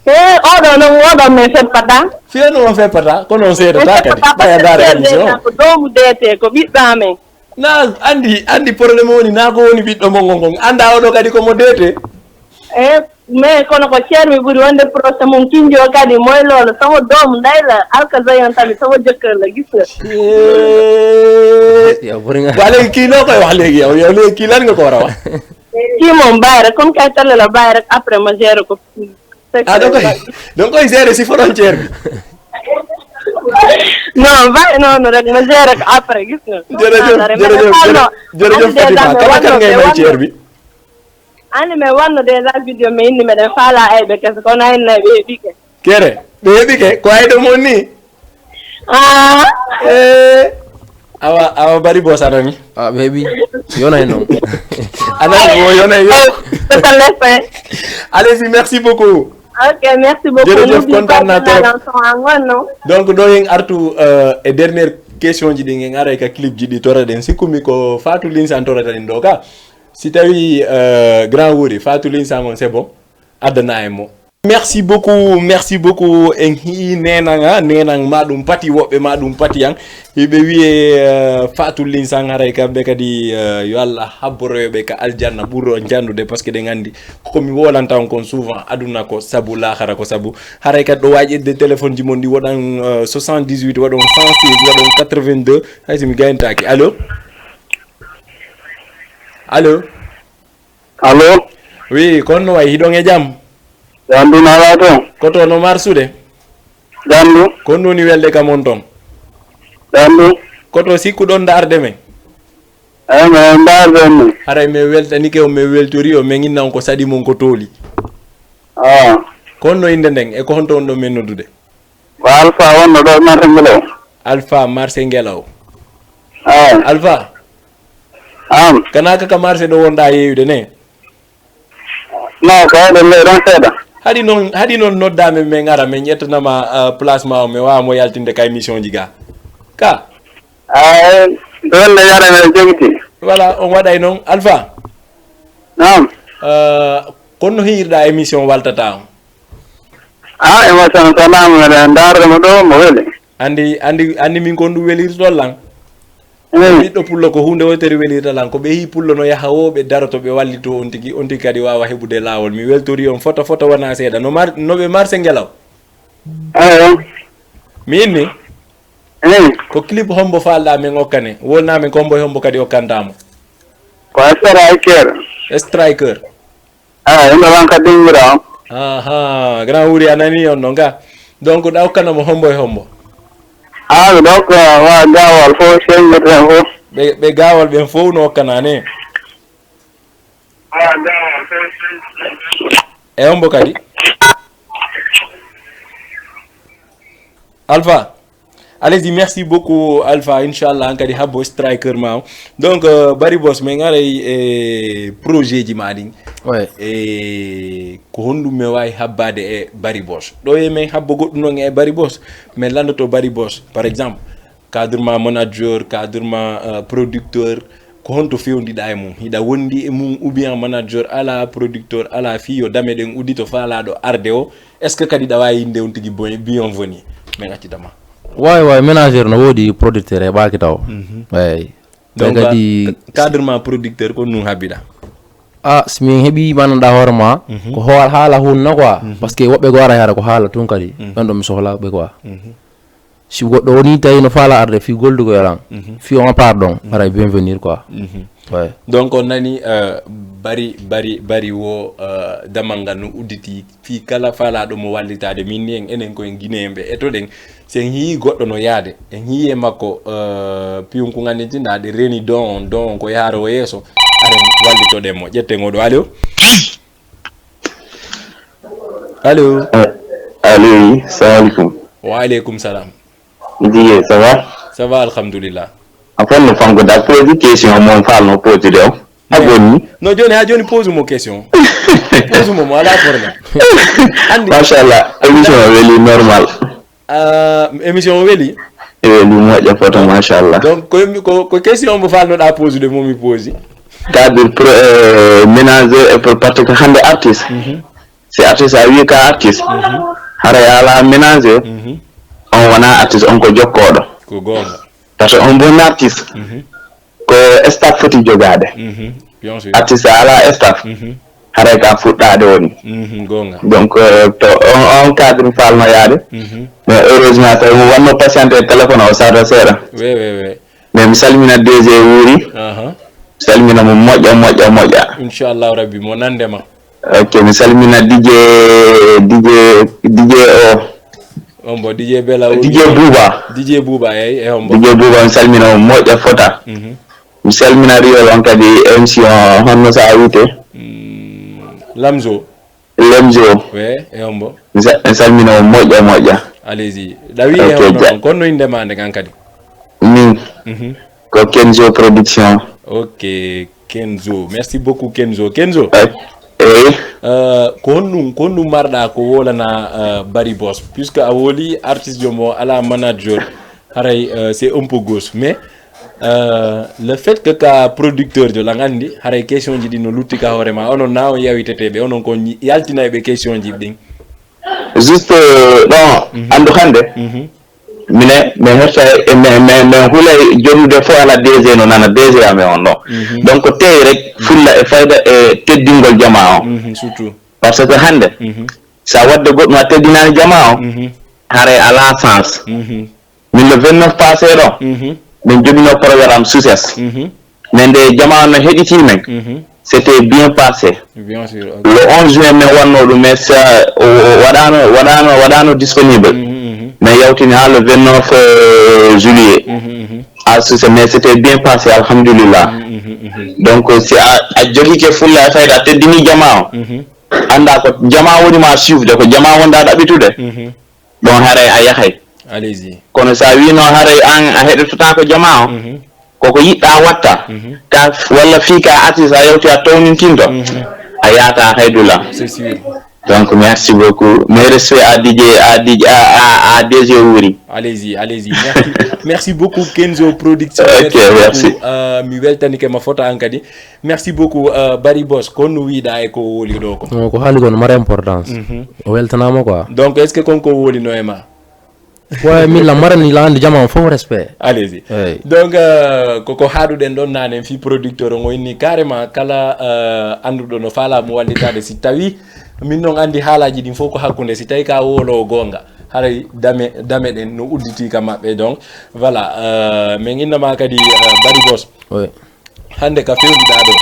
E oɗo noon oɗo min feppata. Fiya no on feppata kono on seedata kadi ɓaya ndaara émission. Ko doomu deetee ko ɓiɓɓe amen. Na andi andi problème woni na ko woni ɓiɗɗo mon ngon ngon anda oɗo kadi komo deetee. E Mais kono ko ceermi ɓuri wonde procès mum kinjo kadi moy lolo somo doom ndayla alka zayon tami somo jëkkër la gis nga. Wa léegi kii loo koy wax léegi yow yow léegi kii lan nga ko war a wax. Kii moom bàyyi rek, comme kay télé la, bàyyi rek, après ma gérer ko. Ah, donc, donc koy gérer si frontière bi. Non, bàyyi noonu rek, ma gérer ko après, gis nga. Jërëjëf, jërëjëf, jërëjëf Fatima. Kala kan ngay may ceer bi? Ani mais wanno déjà vidéo mais inni meɗen faala ayɓe kese kono ayinna ɓe heɓike. Kere, ɓe heɓike ko ayɗo mon ni. Ah. Eh. Awa, awa bari bo sanani. Ah, ɓe heɓi. Yonay non. Anani wo yonay yo. Allez-y, merci beaucoup. Ok, merci beaucoup. Jërëjëf, kontaan naa trop. Donc ɗo en artu euh, e dernière question ji ɗi en aray ka clip ji ɗi toraɗen, sikkumi ko Fatou Linsan torata ɗin ɗo ka. Si tawi euh, grand wuri Fatou Linsan on c'est bon, addana en mo. Merci beaucoup, merci beaucoup. En hii nenan ha nenan ma ɗum pati, woɓɓe ma ɗum pati an. Hiɓe wiye euh, Fatou Linsan haray kamɓe kadi euh, yo Allah habboroyoɓe ka aljanna ɓurro jandude, parce que ɗen andi komi wolanta on kon souvent, aduna ko sabu, lahara ko sabu. Haray kadi ɗo waƴirde téléphone ji mon ɗi woɗan euh, soixante-dix-huit, waɗon cent seize, waɗon quatre-vingt-deux. Hay si mi gayntaki. Allo? Allo? Allo? Oui, kon no way, hiɗon e jam? Jandu na ala to? Ko to no marsude? Jandu. Kon woni welde ka mon ton? Jandu. Ko to sikkuɗon darde men? Eyi, men darde men. Haray men weltanike on, men weltori on, men inna on ko saɗi mon ko tooli. Ah. Kon no innde nden, e ko honto on ɗon men noddude? Ko Alpha wonno ɗo marché Ngelaw. Alpha marché Ngelaw. Eyi. Alpha? Am. Kana ka ka marché ɗo wonɗa yeeyude ne? No, ko eɗen ley ɗon seeɗa. Haɗi noon, haɗi noon noddaa men, men ara, men ƴettanama uh, place ma o, men waawa mo yaltinde ka émission ji ga. Ka? Ay, ɗon nde yara men jogiti. Voilà, on waɗay noon. Alpha? Naam. Uh, kon no hiirɗa émission waltata on? Ah, émission salama, meɗen ndaarde mo ɗo, mo weli. Andi, andi, andi min kon ɗum welirtol lan. Mm. Ɓiɗɗo pullo ko hunde wotere welirta lan. Ko ɓe hi pullo no yaha wo ɓe daroto ɓe wallito on tigi, on tigi kadi wawa heɓude lawol. Mi weltori on foto foto wona seeɗa. No mar, no ɓe marché Ngelaw? Eyo. Mi inni? Mm. Ko clip hombo falɗa men okkane? Wolna men ko hombo e hombo kadi okkantamo? Ko striker. Striker. Ah, ina lan ka dingira on. Aha, grand wuri a nani on ɗon ga. Donc ɗa okkana mo hombo e hombo? Ah, mi ɗokka wa gawal fof sengeten fof. Ɓe, ɓe gawal ɓen fof no okkana ne? E hombo kadi? Alpha. Allez-y, merci beaucoup Alpha, inchallah hankadi habbo striker ma o. Donc euh, Bari Boss, min aray e projet ji ma ɗin. Ouais. E ko honɗum mi wawi habbade e Bari Boss? Ɗo e min habbo goɗɗum non e Bari Boss. Min landoto Bari Boss, par exemple, cadre ma manager, cadre ma euh, producteur, ko honto fewndiɗa e mum? Hiɗa wondi e mum ou bien manager ala, producteur ala, fi yo dame ɗen uddito falaɗo arde o? Est ce que kadi ɗa wawi innde on tigi bienvenu? Min accitama. Wawi wawi, manager no woodi, producteur e ɓaaki taw. Mhm. Eyi. Donc kadi cadre ma producteur ko nun habbiɗa? Ah, si min heɓi mananɗa hoore ma, mhm, ko hool haala hunna quoi. Mhm. Parce que woɓɓe go ara hara ko haala tun kadi. Mhm. Ɗon ɗo mi sohla ɓe quoi. Mhm. Si goɗɗo woni tawi no faala arde fi goldugo e lan, mhm, fi on pardon, mhm, haray bienvenir quoi. Mhm. Ouais. Donc on nani euh, bari bari bari wo euh, damal ngal no udditi fi kala faalaɗo mo wallitade min ni en enen koye guinéen ɓe etoɗen, si en hii goɗɗo no yaade en hii e makko euh, piyum ko ganditinɗa ɗe reni don on don on ko yaaro o yeeso, aren wallitoɗen mo. Ƴetten oɗo. Allo? Allo? Allo, salam aleykum. Wa aleykum salam. Ndiye, ça va? Ça va, alhamdulillah. En fait no fanko da pose question mon fal no pose de o. A bonni? No joni ha joni pose mo question. Pose mo mo ala problème. Andi. Machallah, émission o weli normal. Ah, émission o weli? E weli moƴƴa foto, machallah. Donc ko ko ko question mo fal no da pose de mo mi pose. Cadre pro euh, ménager et pour parce que hande artiste. Mhm. Si artiste a wi ka artiste, mhm, haray ala ménager, mhm, on wona artiste, on ko jokkoɗo. Ko gonga. Parce que on bon artiste, mhm, ko staff foti jogade. Mhm. Bien sûr. Artiste ala staff, mhm, haray ka fuɗɗade woni. Mhm, gonga. Donc euh, to on, on cadre falno yaade. Mhm. Mais heureusement tawi mo wanno patiente e téléphone o sarra seeɗa. Oui, oui, oui. Mais mi salmina D G Wuri. Aha. Salmina mo moƴƴa, moƴƴa, moƴƴa. Inchallahu Rabbi, mo nande ma. Ok, mi salmina D J, D J, D J o. On bo D J Bela D J Buba. D J Buba, eyi, e hombo. D J Buba, mi salmina mo moƴƴa fota. Mhm. Mi salmina Riol on kadi, M C on, honno sa wiyte? Mm, Lamzo. Lemzo. We, e hombo. Mi sa-, mi salmina mo moƴƴa, moƴƴa. Allez-y. Ɗawi e Ok, hono ja- non. Kono innde ma nde kan kadi? Min. Mhm. Ko Kenzo Production. Ok, Kenzo. Merci beaucoup, Kenzo. Kenzo. Eh, eh. Euh, ko honɗum, ko honɗum marɗa ko wolana, euh, Bari Boss? Puisque a woli artiste jomo ala manager, haray, euh, c'est un peu gauche. Mais, euh, le fait que ka producteur jo la ngandi, haray question ji ɗi no lutti ka hoore ma, onon na on yawiteteɓe, onon ko yaltinayɓe question ji ɗin. Juste, euh, ɗon, Mhm. andu hande. Mhm. Mine, mi hersa, e mi, mi, mi hulay jonnude fof ala D G no nana D G amen on ɗon. Mhm. Donc, tey rek, fulla e fayda e teddingol jama on. Mhm, surtout. Parce que hande, Mhm. sa wadde goɗɗum a teddinani jama on, Mhm. haray ala sens. Mhm. Min le vingt-neuf passé ɗo, Mhm. min jogino programme succès. Mhm. Mais nde jama on no heɗiti men, Mhm. c'était bien passé. Bien sûr, ok. Le onze juin, min wanno ɗum, mais sa, o, o waɗano, waɗano, waɗano disponible. Mhm, mhm. Min yawtini ha le vingt-neuf, euh, juillet. Mhm, mhm. Ah, c'est, mais c'était bien passé, alhamdulillah. Mhm, mhm, mhm. Donc, si a, a jogike fulla e fayda, a teddini jama o. Mhm. Anda ko jama woni ma suivre, ko jama wonda ɗaɓɓitude. Mhm. Ɗon haray a yahay. Allez-y. Kono sa wino haray an a heɗototako jama o, Mhm. koko yiɗɗa watta, Mhm. ka f-, walla fii ka artiste a yawti a townintinto, Mhm. a yaata haydula. C'est sûr. Donc, merci beaucoup. Mes respects à D J, à D J, à, à, à D J Wuri. Allez-y, allez-y. Merci, merci beaucoup, Kenzo Production. Ok, merci beaucoup. Merci. Euh, mi weltanike ma fota an kadi. Merci beaucoup, euh, Bari Boss. Ko no wiɗa e ko woli ɗo ko? No, ko haali ko no mara importance. Mhm. O weltanama quoi. Donc, est-ce que kon ko woli no e ma? Ouais, min la mara ni la andi jama on fof respect. Allez-y. Eyi. Donc, euh, koko haɗuɗen ɗon nane fi producteur on o inni carrément kala, euh, anduɗo no fala mo wallitade si tawi min non andi haalaji ɗin fof ko hakkunde si tawi ka wolo gonga. Haray dame, dame ɗen no udditi ka maɓɓe. Donc, voilà, euh, min innama kadi, euh, Bari Boss. Oui. Hande ka fewjuɗa ɗo.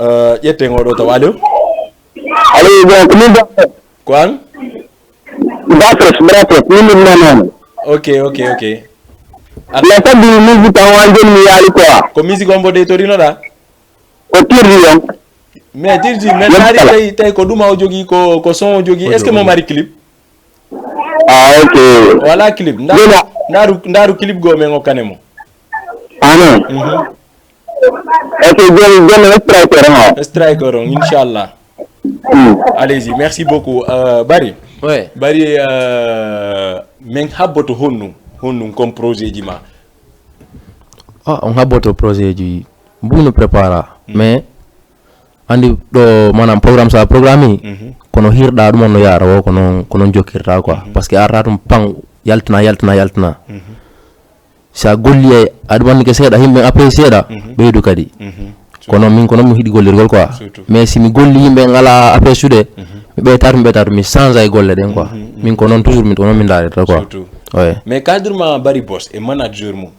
Euh, ƴetten oɗo taw. Allo? Allo, bon, ko min ba- Ko an? Bratres, bratres, min min nanano. Ok, ok, ok. At- La sabbi musique an wan joni mi yaali quoi. Ko musique on mbo de torinoɗa? Ko tirdi on. Mais tirdi, mais Yep, taari kala. Tawi, tawi ko ɗuma o jogii, ko, ko son o jogii. Est-ce que mo mari clip? Ah, ok. Wala clip. Nda-, Jona. Ndaru, ndaru clip go men o kanemo. Ah, non. Mhm. Ok, joni, joni striker, ha. Striker on, inchallah. Mm. Allez-y, merci beaucoup. Euh, Bari. Ouais. Bari, euh, min habboto honɗum, honɗum comme projet ji ma? Ah, on habboto projet ji, mbuno prépara. Mm. Mais, andi ɗo, manam, programme sa programme, Mhm. Kono hirɗa ɗum on no yaara wo, ko non, ko non jokkirta quoi. Mhm. Parce que arta ɗum pan, yaltina, yaltina, yaltina. Mhm. Si a golli e, aɗa wannike seeɗa, yimɓe apprécié ɗa, Mhm. ɓeydu kadi. Mhm. Kono min ko non mi hiɗi gollirgol quoi. Surtout. Mais si mi golli yimɓe ngala apprécié ɗe, Mhm. mi ɓeytat, mi ɓeytat, mi change e golle ɗen quoi. Mhm, mhm. Min ko non toujours min, ko non min ndarirta quoi. Surtout. Ouais. Mais cadre ma Bari Boss e manager mum,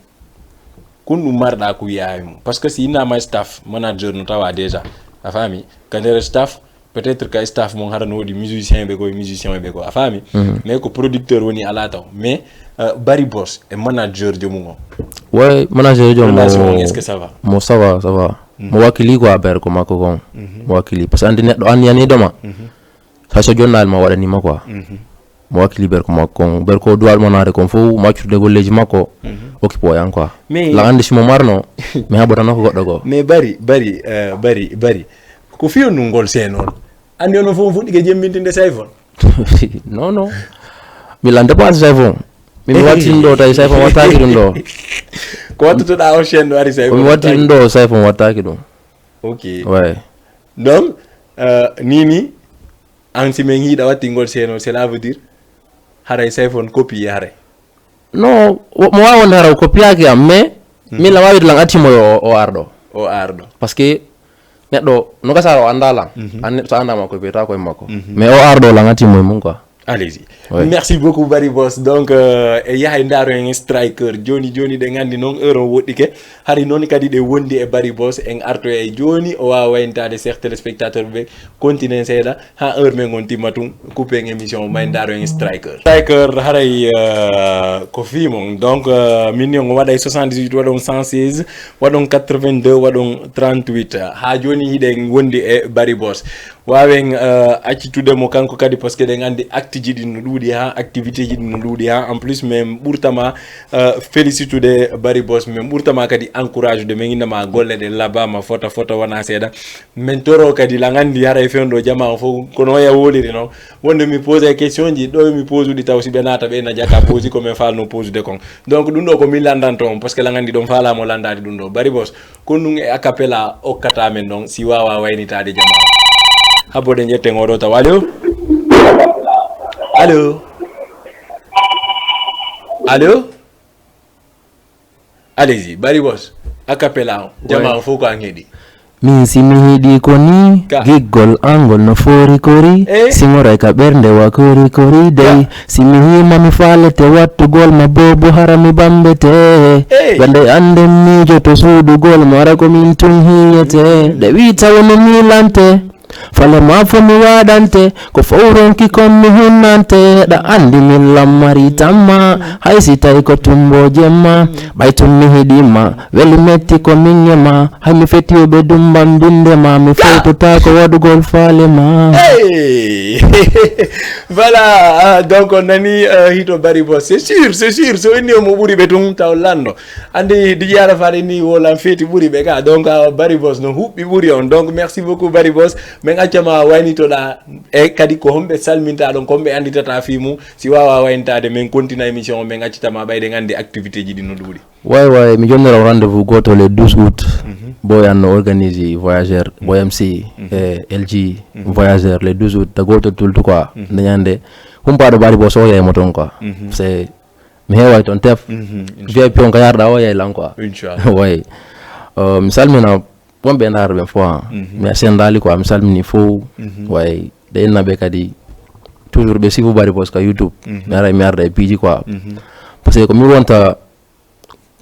kon ɗum marɗa ko wiya e mum? Parce que si innama staff, manager no tawa déjà. A faami? Ka nder staff, peut-être ka staff mon hara no woodi musicien ɓe ko, musicien ɓe ko, a faami? Mhm. Mais ko producteur woni ala taw. Mais, euh, Bari Boss e manager joomum on. Ouais, manager joomum Relation on, est-ce que ça va? Mo ça va, ça va. Mhm. Mo wakkili quoi, ber ko makko kon. Mhm. Mo wakkili. Parce que andi neɗɗo an yani doma. Mhm. Hay so jonnal ma waɗanima quoi. Mhm. Mo wakkili ber ko makko kon. Ber ko duwal mo naade kon fof, mo accude golleji makko. Mhm. Occupé o yan quoi. Mais la andi si mo marno, mi haɓotanoo ko goɗɗo goo. Mais Bari, Bari, euh, Bari, Bari. Ko fiyondu ngol seenol. Andi onon fof on fuɗɗike jembintinde Sayfon? Non, non. Mi lande pas Sayfon. Min mi wattini ɗo tawi Sayfon wattaki ɗum ɗo. Ko wattutoɗa on chaîne ɗo ari Sayfon Ko mi wattini ɗo Sayfon wattaki ɗum. Ok. Ouais. Donc, euh, ni ni, an si min hiɗa wattingol seenol, cela veut dire, haray Sayfon copier haray. Non, wo-, mo wawi wonde hara o copiaki am, mais Mhm. min la wawide lan acci mo yo o, o arɗo. O arɗo. Parce que neɗɗo no gasara o anda lan. Mhm. An neɗɗo so andama o copiata koye makko. Mhm. Mais o arɗo lan acci mo e mum quoi. Allez-y. Merci beaucoup, Bari Boss. Donc, euh, e yahay ndaaro en striker. Joni, joni ɗe nganndi noon, heure o woɗɗike. Hari noon kadi ɗe wondi e Bari Boss. En arto e joni, o waawa wayntaade, chers téléspectateurs ɓe. Continue seeɗa, haa heure men on timma tun, coupé en émission, may ndaaro en striker. Striker, haray, euh, ko fii mon. Donc, euh, min ni on waɗay soixante-dix-huit, waɗon cent seize, waɗon quatre-vingt-deux, waɗon trente-huit. Haa joni hiɗen wondi e Bari Boss. Waawen, euh, accitude mo kanko kadi, parce que ɗen anndi acte ji ɗin no ɗuuɗi haa, activité ji ɗin no ɗuuɗi haa. En plus, min ɓurtama, euh, félicitude Bari Boss, min ɓurtama kadi encourageude, min innama golle ɗe labama fota fota wona seeɗa. Min toro kadi, lan anndi haray fewndo jama o fof, kono oya woliri noon. Wonde mi pose ay question ji, ɗo mi pose uɗi taw si ɓe naata ɓe na jaka pose ko min falno posude kon. Donc ɗum ɗo ko min landanto on, parce que lan anndi ɗon falamo landade ɗum ɗo. Bari Boss, ko ɗum e a cappella okkata men ɗon, si wawa waynitade jama. Habbo ɗen ƴetten oɗo taw. Allo? Allo? Allo? Allez-y, Bari Boss, a cappella on. Jama on fof ko an heɗi. Min si mi hiɗi ko ni, ka giggol angol no fori kori, eh? Si moray ka ɓernde wa kori kori dey. Ka. Si mi hima mi falete wattugol ma bobo hara mi bambete. Eh. Ɓe ndey ande miijoto suuɗugol ma hara ko min tun hiyete. Nde wi tawa no milante. Fale ma fo mi waɗante, ko fow ronki kon mi hunnante. Ɗa anndi min lammari tamma, hay si tawi ko tumbo jemma. Ɓay tun mi hiɗi ma, weli metti ko min e ma. Hay mi feti ɓe dumbam binde ma, mi fewtota ko waɗugol faale ma. Hey! Voilà, ah, donc on nani, euh, hito Bari Boss. C'est sûr, c'est sûr, so inni omo ɓuri ɓe tun taw lanno. Anndi D J Arafa ɗe ni wolan feeti ɓuri ɓe ka. Donc, ah, Bari Boss no huɓɓi ɓuri on. Donc, merci beaucoup, Bari Boss. Min accama waynitoɗa e kadi ko homɓe salminta ɗon, ko homɓe annditata fii mum. Si wawa waynitade, min kontina émission o, min accitama ɓayde nganndi activité ji ɗi no ɗuuɗi. Way, way, mi jonnira on rendez-vous goto le douze août. Mhm. Boy an no organise voyageur, Boy M C, mhm, e L G, mhm, voyageur le douze août, ta goto tultu quoi. Mhm. Nde ñande, humpaɗo Bari Boss o yeymo toon quoi. Mhm. C'est Mi heeway toon tef. Mhm, V I P on ka yarɗa o yey lan quoi. Inchallah. Way. Euh, mi salmina wonɓe ndaara ɓen fof, ah. Mhm. Mi sendaali quoi, mi salmini fof. Mhm. Way, ɗe inna ɓe kadi, toujours ɓe sifu Bari Boss ka YouTube. Mhm. Mi ara, mi arda e piiji quoi. Mhm. Parce que ko mi wonta,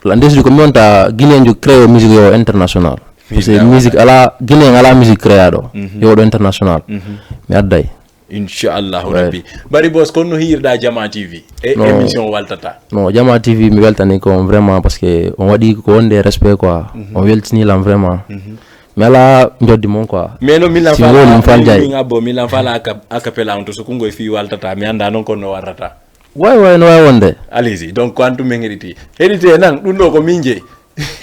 la ndesdi ko mi wonta Guinéen jo créé musique yo international. Parce que musique ala, Guinéen ala musique créa ɗo. Mhm. Yo ɗo international. Mhm. Mi adday. Inchallahu Rabbi. Bari Boss, kono no hiirɗa Jama T V e émission Waltata? No, Jama T V, mi weltani ko on vraiment, parce que on waɗi ko wonde respect quoi. Mhm. On weltini lan vraiment. Mhm. Mi ala njoddi mon quoi. Mais no, milan fala, min abbo, milan fala a cappella on to so kungo e fii Waltata, mi anda non kono no warrata. Way, way, no way wonde. Allez-y, donc ko an tun min heɗiti. Heɗiti e nan, ɗum ɗo ko min jeyi.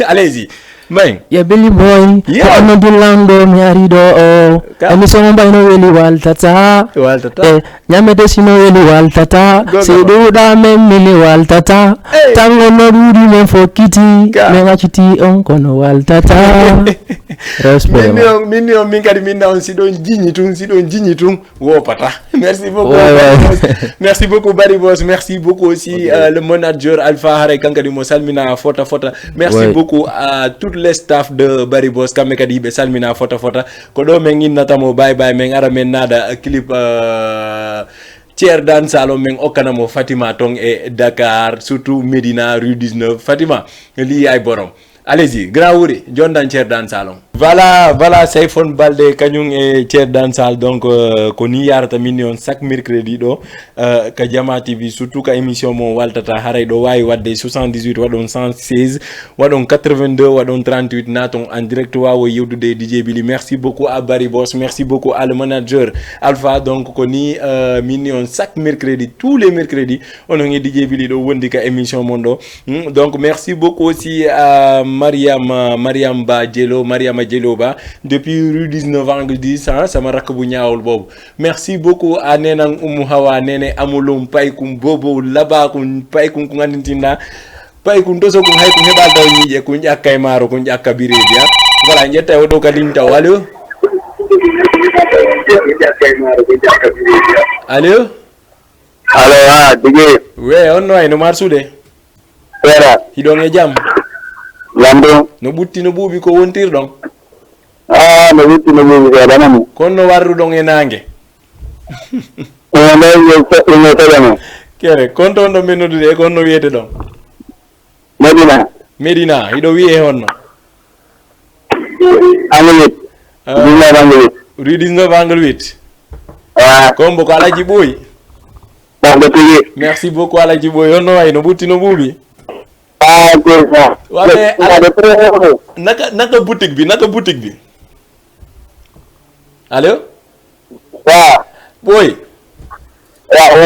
Allez-y, Mbaye. Ye Billy Boy, yeah, ko Amadu Lamɗo mi ari ɗo o. Ka. Émission mo mbayno weli Waltata. Waltata. Eh, ñamete sino weli Waltata. Gogo. Si ɗuuɗa men mini Waltata. Hey. Tango no ɗuuɗi men fokkiti. Ka. Men acciti on kono Waltata. Respect. Min ni on, min ni on, min kadi min na on si ɗon jiñi tun, si ɗon jiñi tun. Wopata. Merci beaucoup. Ouais, ouais. Merci beaucoup, Bari Boss. Merci beaucoup aussi, ok, euh, le manager Alpha Haray, kanko kadi mo salmina fota fota. Merci, ouais, beaucoup à tout le staff de Bari Boss. Kamɓe kadi ɓe salmina fota fota. Ko ɗo min innata mo bye bye, min ara min naada clip, euh, Ceer Dan Salon, min okkana mo Fatima ton e Dakar, surtout Médina, rue dix-neuf. Fatima, lii ay borom. Allez-y, grand wuri, jondan Ceer Dan Salon. Voilà, voilà, Sayfon Balde, kañum e Ceer Dan Sal. Donc, euh, ko ni yarata min ni on chaque mercredi ɗo, euh, ka Jama T V, surtout ka émission mo Waltata, haray ɗo wawi wadde soixante-dix-huit, waɗon cent seize, waɗon quatre-vingt-deux, waɗon trente-huit, naton en direct, wawo yewdude e D J Billy. Merci beaucoup à Bari Boss, merci beaucoup à le manager Alpha. Donc, ko ni, euh, min ni on chaque mercredi, tous les mercredis, onon e D J Billy ɗo wondi ka émission mon ɗo. Hmm, donc, merci beaucoup aussi à Mariam, euh, Mariam Ba Dielo, Mariama Dielo Ba, depuis rue dix-neuf angle dix, hein, sama rakk bu ñaawul boobu. Merci beaucoup à Nenang Oumou Hawa, Nene Amulum, Paykum, Bobo, Labakun, Paykum, ko ngandintinɗa. Paykum, toso kun, hay kun heɓa taw ñiiƴe, kun ƴakka e maaro, kun ƴakka bireedi, ha. Voilà, ƴetta o ɗo ka ligne taw. Allo? Allo? Allo, ah, Dj. We, on no ay no marsude? Seeɗa. Hiɗon e jam? Jam ɗum. No ɓutti no ɓuuɓi, ko wontirɗon? Ah, no ɓutti no ɓuuɓi seeɗa nani. Kono no warruɗon e naange? Ene ɗo yo feɗɗuno feɗano. Kere, kon toon ɗo min noddude, e ko honno wiyete ɗon? Medina. Medina, hiɗo wiyee honno? Angle huit. Ah, dix-neuf angle huit. Rue dix-neuf angle huit. Ah. Ko hombo ko Alaji Ɓooyi? Ko hombo tigi. Merci beaucoup Alaji Ɓooyi. Honno wayi, no ɓutti no ɓuuɓi? Ah, c'est ça. Wa, mais Ala-, naka, naka boutique bi, naka boutique bi? Allo? Wa. Ɓooy. Wa, wa,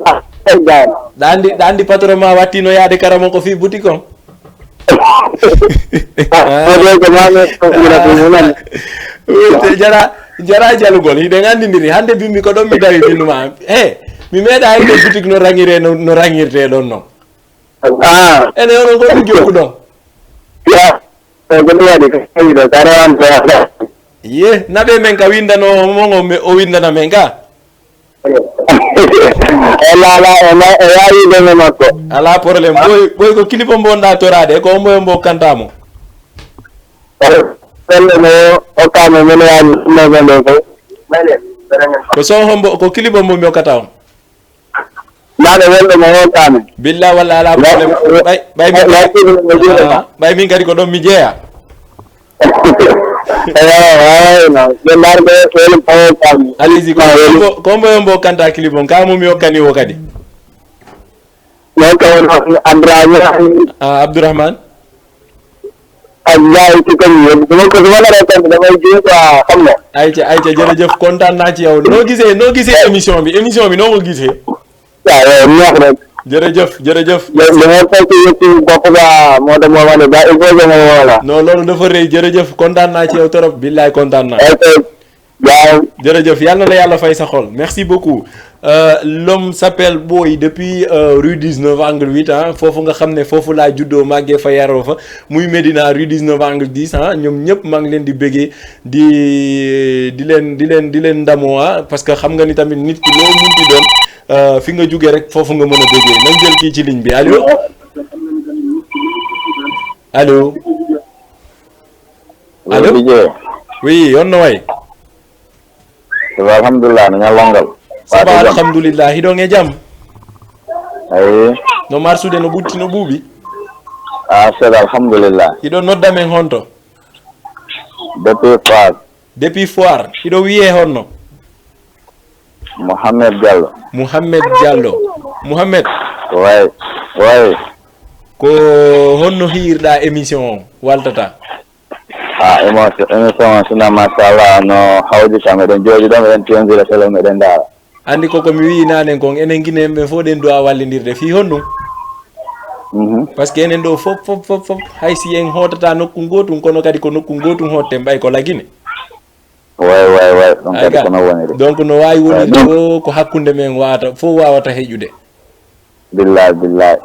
wa. Ɗa andi, ɗa andi patron ma watti no yaade karamo ko fii boutique on? Ah, ko ɗo ko mami ko ɓura ko mi nani. Wi, te jara, jara jalugol. Hiɗen andindiri. Hande bimmi ko ɗon mi dawi binnu ma. He, mi meeɗa hayde boutique no rangire, no, no rangirte ɗon non. Ah. Ene onon ko ɗum jokku ɗon. Ya. Ko ɗum waɗi ko tawi ɗo, ka rewanta. Ye, naɓe men ka windano, mo ngo me, o windana men ka. E la, la, e la, e yawi ɗon e makko. Ala problème. Ɓooy, ɓooy ko clip on mbo wonɗa toraade, ko hombo, hombo kanta mo? Wonde mo okkamo men yaani ɗum ɗo ko. Ko son hombo, ko clip on mbo mi okkata on? Mbaɗa wonde mo okkami. Billa walla ala problème. Ɓay, ɓay min, ah, ɓay min kadi ko ɗon mi jeeya. Eyo, eyo, no. Ɓe mbaɗa ɓe woni mo okkami. Allez-y, ko, ko, ko mbo yo mbo kanta clip on, ka mo mi okkani o kadi. Non, ko Abdourahmane. Ah, Abdourahmane. Ak gars yi ci koñ bi yëpp. Su ma ko, su ma naree sant damay juum quoi, xam nga. Ayca, ayca, jërëjëf, kontaan naa ci yow. Noo gisee, noo gisee émission bi? Émission bi noo ko gisee? Waaw, yow, neex rek. Jërëjëf, jërëjëf. Yow, dama fekk yëpp ci bopp ba, moo tax moo ma ne ba, il faut que ma woo la. Non, loolu dafa rëy. Jërëjëf, kontaan naa ci yow trop. Billaay kontaan naa. Ok. Waaw. Jërëjëf, yal na la Yàlla fay sa xol. Merci beaucoup. Euh, l'homme s'appelle Boy depuis, euh, rue dix-neuf angle huit, ah, foofu nga xam ne foofu laa juddoo, màggee fa, yaroo fa, muy Médina, rue dix-neuf angle dix, ah, ñoom ñëpp maa ngi leen di bégee, di, di leen, di leen, di leen ndamoo, ah, parce que xam nga ni tamit nit ki loo munti doon, euh, fi nga jugee rek foofu nga mën a bégee. Nañ jël kii ci ligne bi. Allo? Allo? Allo? Allo, D J. Oui, on no wayi? Ça va, alhamdulillah, no ñallal ngal? Ça va, alhamdulillah, hiɗon e jam? Eyi. No marsude no ɓutti no ɓuuɓi? Ah, seeɗa, alhamdulillah. Hiɗon nodda men honto? Depuis Foire. Depuis Foire. Hiɗo wiyee honno? Mohamed Diallo. Mohamed Diallo. Mohamed. Way, way. Ko honno hiirɗa émission o waltata? Ah, émission, émission o sina machallah no hawji kam, eɗen jooɗi ɗo, eɗen tiyondira télé, meɗen ndaara. Andi ko, ko mi wiyi nanen kon, enen Guinéen ɓen fof ɗen duwa wallindirde fii honɗum? Mhm. Parce que enen ɗo fof, fof, fof, fof, hay si en hootata nokku ngootum, kono kadi ko nokku ngootum hootten ɓay ko la Guinée. Way, way, way. Ɗum kadi ko no woni de. Donc, no waawi woni ɗo ko hakkunde men wata, fof wawata heƴude. Billahi, billahi.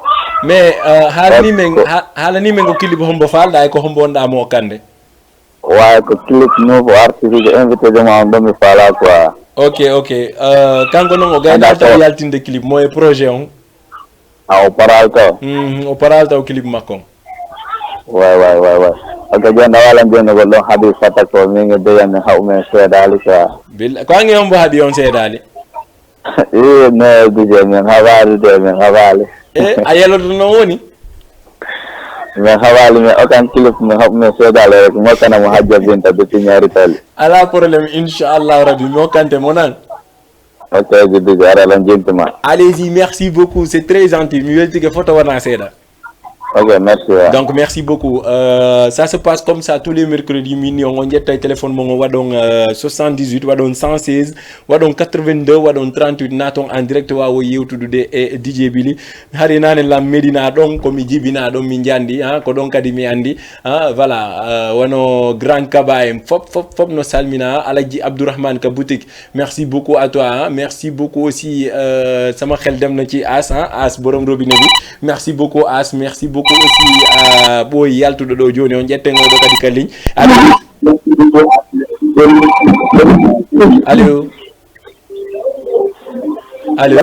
Mais, euh, haalani men, ha-, haalani men ko clip hombo faalɗa e ko hombo wonɗa mo kande? Way ko clip nouveau artiste, invité de ma on ɗo mi faala quoi. Ok, ok. Euh, kanko noon o gaynaako taw yaltinde clip mo e projet on. Ah, o paral taw. Mhm, o paral taw clip makko on. Way, way, way, way. Ok, jooni a waalan jooni ko ɗon haɗi fata ko min e deyam min haɓu men seedaali quoi. Billa, ko ange on mbo haɗi on seedaali? Ii, no D J, min haɓaali de, min haɓaali. E, a yeloto noon woni? Min haɓaali, min okan clip, min haɓu men seedaali rek, mi okkana mo Hajja Binta de Tiñaari Tali. Ala problème, inchallah rabbi, mi okkante mo nan. Ok, D J, ara lan jintuma. Allez-y, merci beaucoup, c'est très gentil. Mi weltike foto wona seeɗa. Ok, merci, ouais. Donc, merci beaucoup. Euh, ça se passe comme ça tous les mercredis, min ni on ƴetta e téléphone mon, waɗon, euh, soixante-dix-huit, waɗon cent seize, waɗon quatre-vingt-deux, waɗon trente-huit, naton en direct, wawo yewtudude e D J Billy. Hari nane lam Medina ɗon, ko mi jibina ɗon, mi jandi, ha, ko ɗon kadi mi andi, ha, voilà, euh, wano Grand Kaba en, fop, fop, fop no salmina, Alaji Abdourahmane ka boutique. Merci beaucoup à toi, hein. Merci beaucoup aussi, euh, sama xel dem na ci As, hein, As borom robinet bi. Merci beaucoup As, merci beaucoup aussi à Boy yaltuɗo ɗo joni on, ƴetten oɗo kadi ka ligne. Allô? Allô? Allô?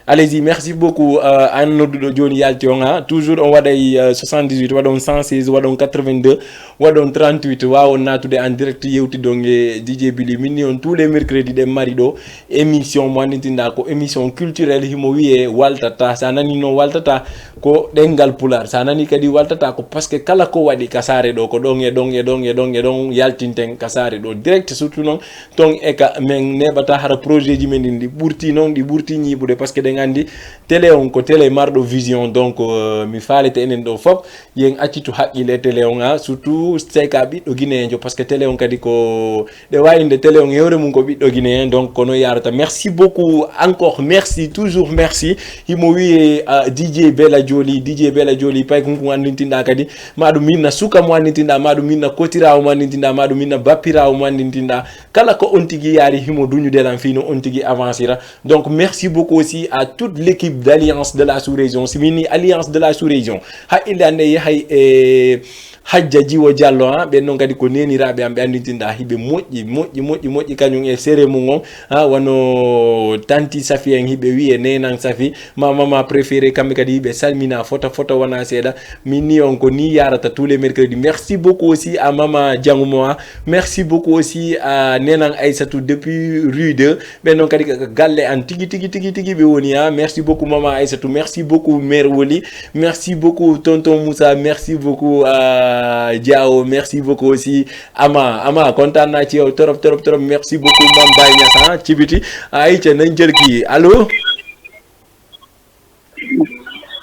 Allez-y, merci beaucoup. Euh, an nodduɗo jooni yalti on, ha toujours on waɗay, euh, soixante-dix-huit, waɗon cent seize, waɗon quatre-vingt-deux, waɗon trente-huit, wawon natude en direct, yewtidon e D J Billy. Min ni on tous les mercredis ɗen mari ɗo émission mo anndintinɗa ko émission culturelle, himo wiye Waltata. Sa nani noon Waltata ko ɗenngal Pulaar, sa nani kadi Waltata ko parce que kala ko waɗi ka saare ɗo ko ɗon e ɗon e ɗon e ɗon e ɗon yaltinten ka saare ɗo direct, surtout noon ton e ka men neɓata hara projet ji men ɗin ɗi ɓurti noon, ɗi ɓurti ñiiɓude, parce que ɗen anndi télé on ko télé marɗo vision. Donc, euh, mi faalete enen ɗo fof, yen accitu haqqille télé on, ha, surtout si tawi ka ɓiɗɗo guinéenjo, parce que télé on kadi ko ɗe wawi inde télé on hewre mum ko ɓiɗɗo guinéen. Donc kono yarata. Merci beaucoup encore, merci, toujours merci. Himo wiye, ah, D J Bella Joli, D J Bella Joli, pay kunku anndintinɗa kadi, ma ɗum minna suka mo anndintinɗa, ma ɗum minna kotirawo mo anndintinɗa, ma ɗum minna bappirawo mo anndintinɗa. Kala ko on tigi yaari himo duñude lan fii no on tigi avancira. Donc merci beaucoup aussi à toute l'équipe d'Alliance de la Sous-Région. Si min ni Alliance de la Sous-Région, haqqille an ɗe yahay e Hajja Jiwo Diallo, ha, ɓen noon kadi ko neniraaɓe am, ɓe anndintinɗa hiɓe moƴƴi, moƴƴi, moƴƴi, moƴƴi, kañum e sere mum on, ha, wano Tanti Safi en hiɓe wiye Nenan Safi, ma mama préféré, kamɓe kadi hiɓe salmina fota, fota wona seeɗa. Min ni on ko ni yarata tous les mercredis. Merci beaucoup aussi à Mama Diangumo, ha. Merci beaucoup aussi à Nenan Aissatou depuis rue deux. Ɓen noon kadi ko galle an tigi, tigi, tigi, tigi ɓe woni, ha. Merci beaucoup, Mama Aissatou. Merci beaucoup, Mère Woli. Merci beaucoup, Tonton Moussa. Merci beaucoup, euh, Diao. Merci beaucoup aussi, Ama. Ama, kontaan naa ci yow trop, trop, trop. Merci beaucoup, Mame Baye Niass, ha, ci biti. Ayca, nañ jël kii. Allo?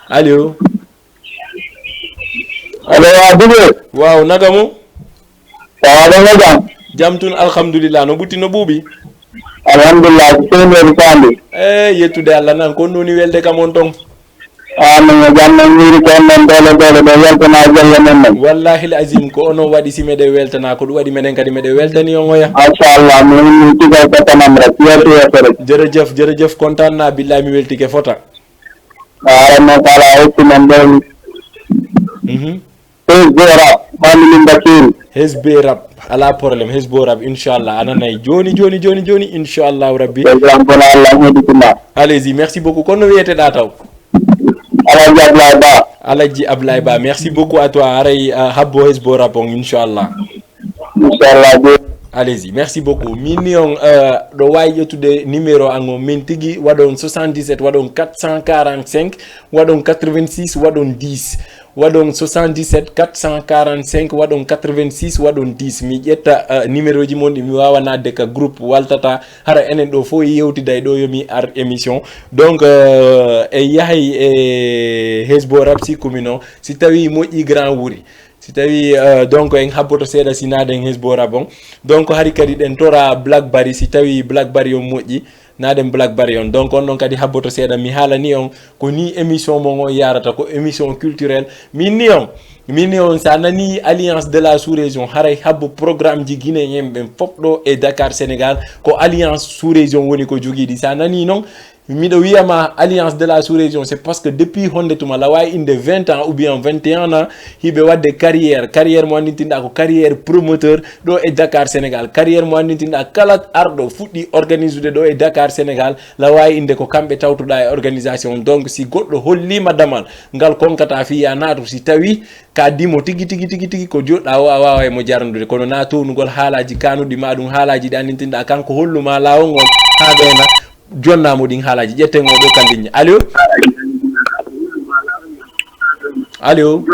Allo? Allo, waaw, Djiby. Waaw, naka mu? Ça va, ɗon e jam? Jam tun, alhamdulillah. No ɓutti, no ɓuuɓi? Alhamdulillah, ko sehil woni faandi. Eh, yettude Allah nan, ko on woni welde kam on ton? Ah, min e jam, min miiri ko on non doole, doole, ɗo weltana galle men non. Wallahi al azim, ko onon waɗi si meɗen weltana, ko ɗum waɗi meɗen kadi meɗen weltani on oya. Machallah, min, min tigay ko tanam rek, yeeso, yeeso rek. Jërëjëf, jërëjëf, kontaan naa, billahi mi weltike fota. Aran non ko ala hokku men ɗon. Mhm. Hezbo Rap, Mami Limba King. Hezbo Rap, ala problème, Hezbo Rap, inchallah, a nanay jooni, jooni, jooni, jooni, inchallahu rabbi. Programme kono Allah heɗitima. Allez-y, merci beaucoup. Kono wiyeteɗa taw? Alhaji Ablaye Ba. Alhaji Ablaye Ba, merci beaucoup à toi. Aray, uh, habbo Hezbo Rap on, inchallah. Inchallah, be. Allez-y, merci beaucoup. Min ni on, euh, ɗo wawi ƴettude numéro an on, min tigi waɗon soixante-dix-sept, waɗon quatre cent quarante-cinq, waɗon quatre-vingt-six, waɗon dix. Waɗon soixante-dix-sept quatre cent quarante-cinq, waɗon quatre-vingt-six, waɗon dix. Mi ƴetta, euh, numéro ji mon ɗi mi wawa nadde ka groupe Waltata. Hara enen ɗo fof yewtiday ɗo yomi ar émission. Donc, euh, e yahay e Hezbo Rap si kumino. Si tawi moƴƴi grand wuri. Si tawi, euh, donc en habboto seeɗa si naaden Hezbo Rap on. Donc hari kadi ɗen tora Blackberry, si tawi Blackberry on moƴƴi, naaden Blackberry on. Donc on ɗon kadi habboto seeɗa, mi haalani on ko ni émission mon on yarata, ko émission culturelle. Min ni on, min ni on, sa nani Alliance de la Sous-Région, haray habbo programme ji Guinée en ɓen fof ɗo e Dakar, Sénégal, ko Alliance Sous-Région woni ko jogiiɗi. Sa nani non, miɗo wiyama Alliance de la Sous-Région, c'est parce que depuis honde tuma, la wawi inde vingt ans ou bien vingt et un ans, hiɓe wadde carrière. Carrière mo anndintinɗa ko carrière promoteur ɗo e Dakar, Sénégal. Carrière mo anndintinɗa kala arɗo fuɗɗi organisude ɗo e Dakar, Sénégal, la wawi inde ko kamɓe tawtuɗa e organisation. Donc si goɗɗo hollima damal ngal konkata fi ya naatu, si tawi ka dimo tigi, tigi, tigi, tigi ko joɗɗa o a wawa e mo jarnude. Kono na townugol haalaji kanuɗi ma ɗum haalaji ɗi anndintinɗa kanko holluma lawol ngol ha gayna. Jonnamo ɗin haalaji, ƴetten o ɗo ka ligne. Allo? Allo?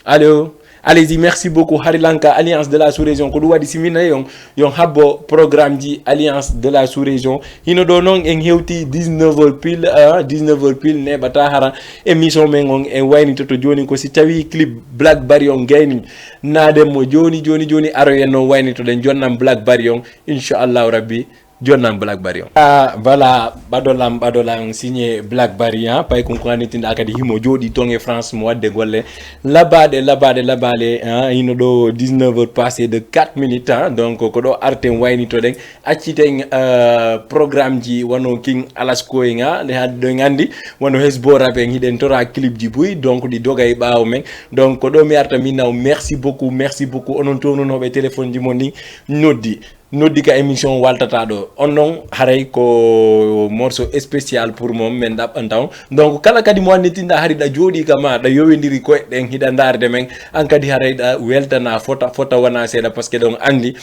Allo? Allez-y, merci beaucoup. Hari lanka Alliance de la Sous-Région. Ko ɗum waɗi si min nayi on, yon habbo programme ji Alliance de la Sous-Région. Hino ɗo noon en hewti dix-neuf heures pile, ah, dix-neuf heures pile, neɓata hara émission men on en waynitoto jooni ko si tawi clip Blackberry on gayni. Naaden mo jooni, jooni, jooni, aroyen noon waynitoɗen jonnan Blackberry on, inchallahu rabbi, jonnan Blackberry on. Ah, voilà, ɓadolam, ɓadolam, signé Blackberry, hein, pay kon ko annitinɗa kadi himo jooɗi ton e France mo wadde golle labaɗe, labaɗe, labaɗe, hein, hino ɗo dix-neuf heures passé de quatre minutes, hein, donc ko ɗo arten waynitoɗen, acciten, euh, programme ji wano King Alasko en, hein, nde hannde ɗo en anndi wano Hezbo Rap en hiɗen tora clip ji buy, donc ɗi doga e ɓaawo men, donc ko ɗo mi arta min naw, merci beaucoup, merci beaucoup, onon townunoɓe téléphone ji mon ɗin noddi. Noddi ka émission waltata ɗo on noon, haray ko morceau spécial pour moom min ɗaɓɓanta on. Donc kala kadi mo annitinɗa hari ɗa jooɗi ka ma, ɗa yowindiri koye ɗen, hiɗa ndaarde men, an kadi haray ɗa weltana fota fota wona seeɗa, parce que ɗon anndi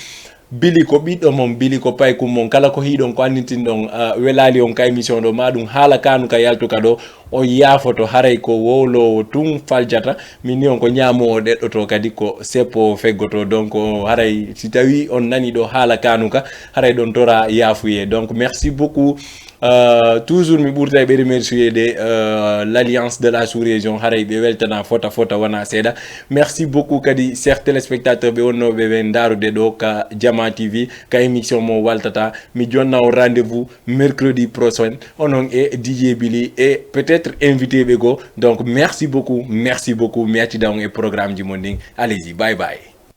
Bili ko ɓiɗɗo mon, Bili ko paykum mon. Kala ko hiɗon ko annitinɗon, uh, welali on ka émission ɗo, ma ɗum haala kanu ka yaltuka ɗo, on yaafoto, haray ko wowlowo tun faljata. Min ni on ko ñaamowo ɗeɗɗoto, kadi ko seppo feggoto. Donc haray si tawi on nani ɗo haala kanuka, haray ɗon tora yaafuye. Donc merci beaucoup. Uh, toujours mi ɓurta ɓe remercier de uh, l'alliance de la sous-région, haray ɓe weltana fota fota wona seeɗa. Merci beaucoup kadi chers téléspectateurs ɓe wonnoɓe ɓe ndarude ɗo ka Jama T V, ka émission mo waltata. Mi jonna on rendez-vous mercredi prochain, onon e D J Bili e peut-être invité ɓe goo. Donc merci beaucoup, merci beaucoup, mi accida on e programme ji mon ɗin. Allez-y, bye bye.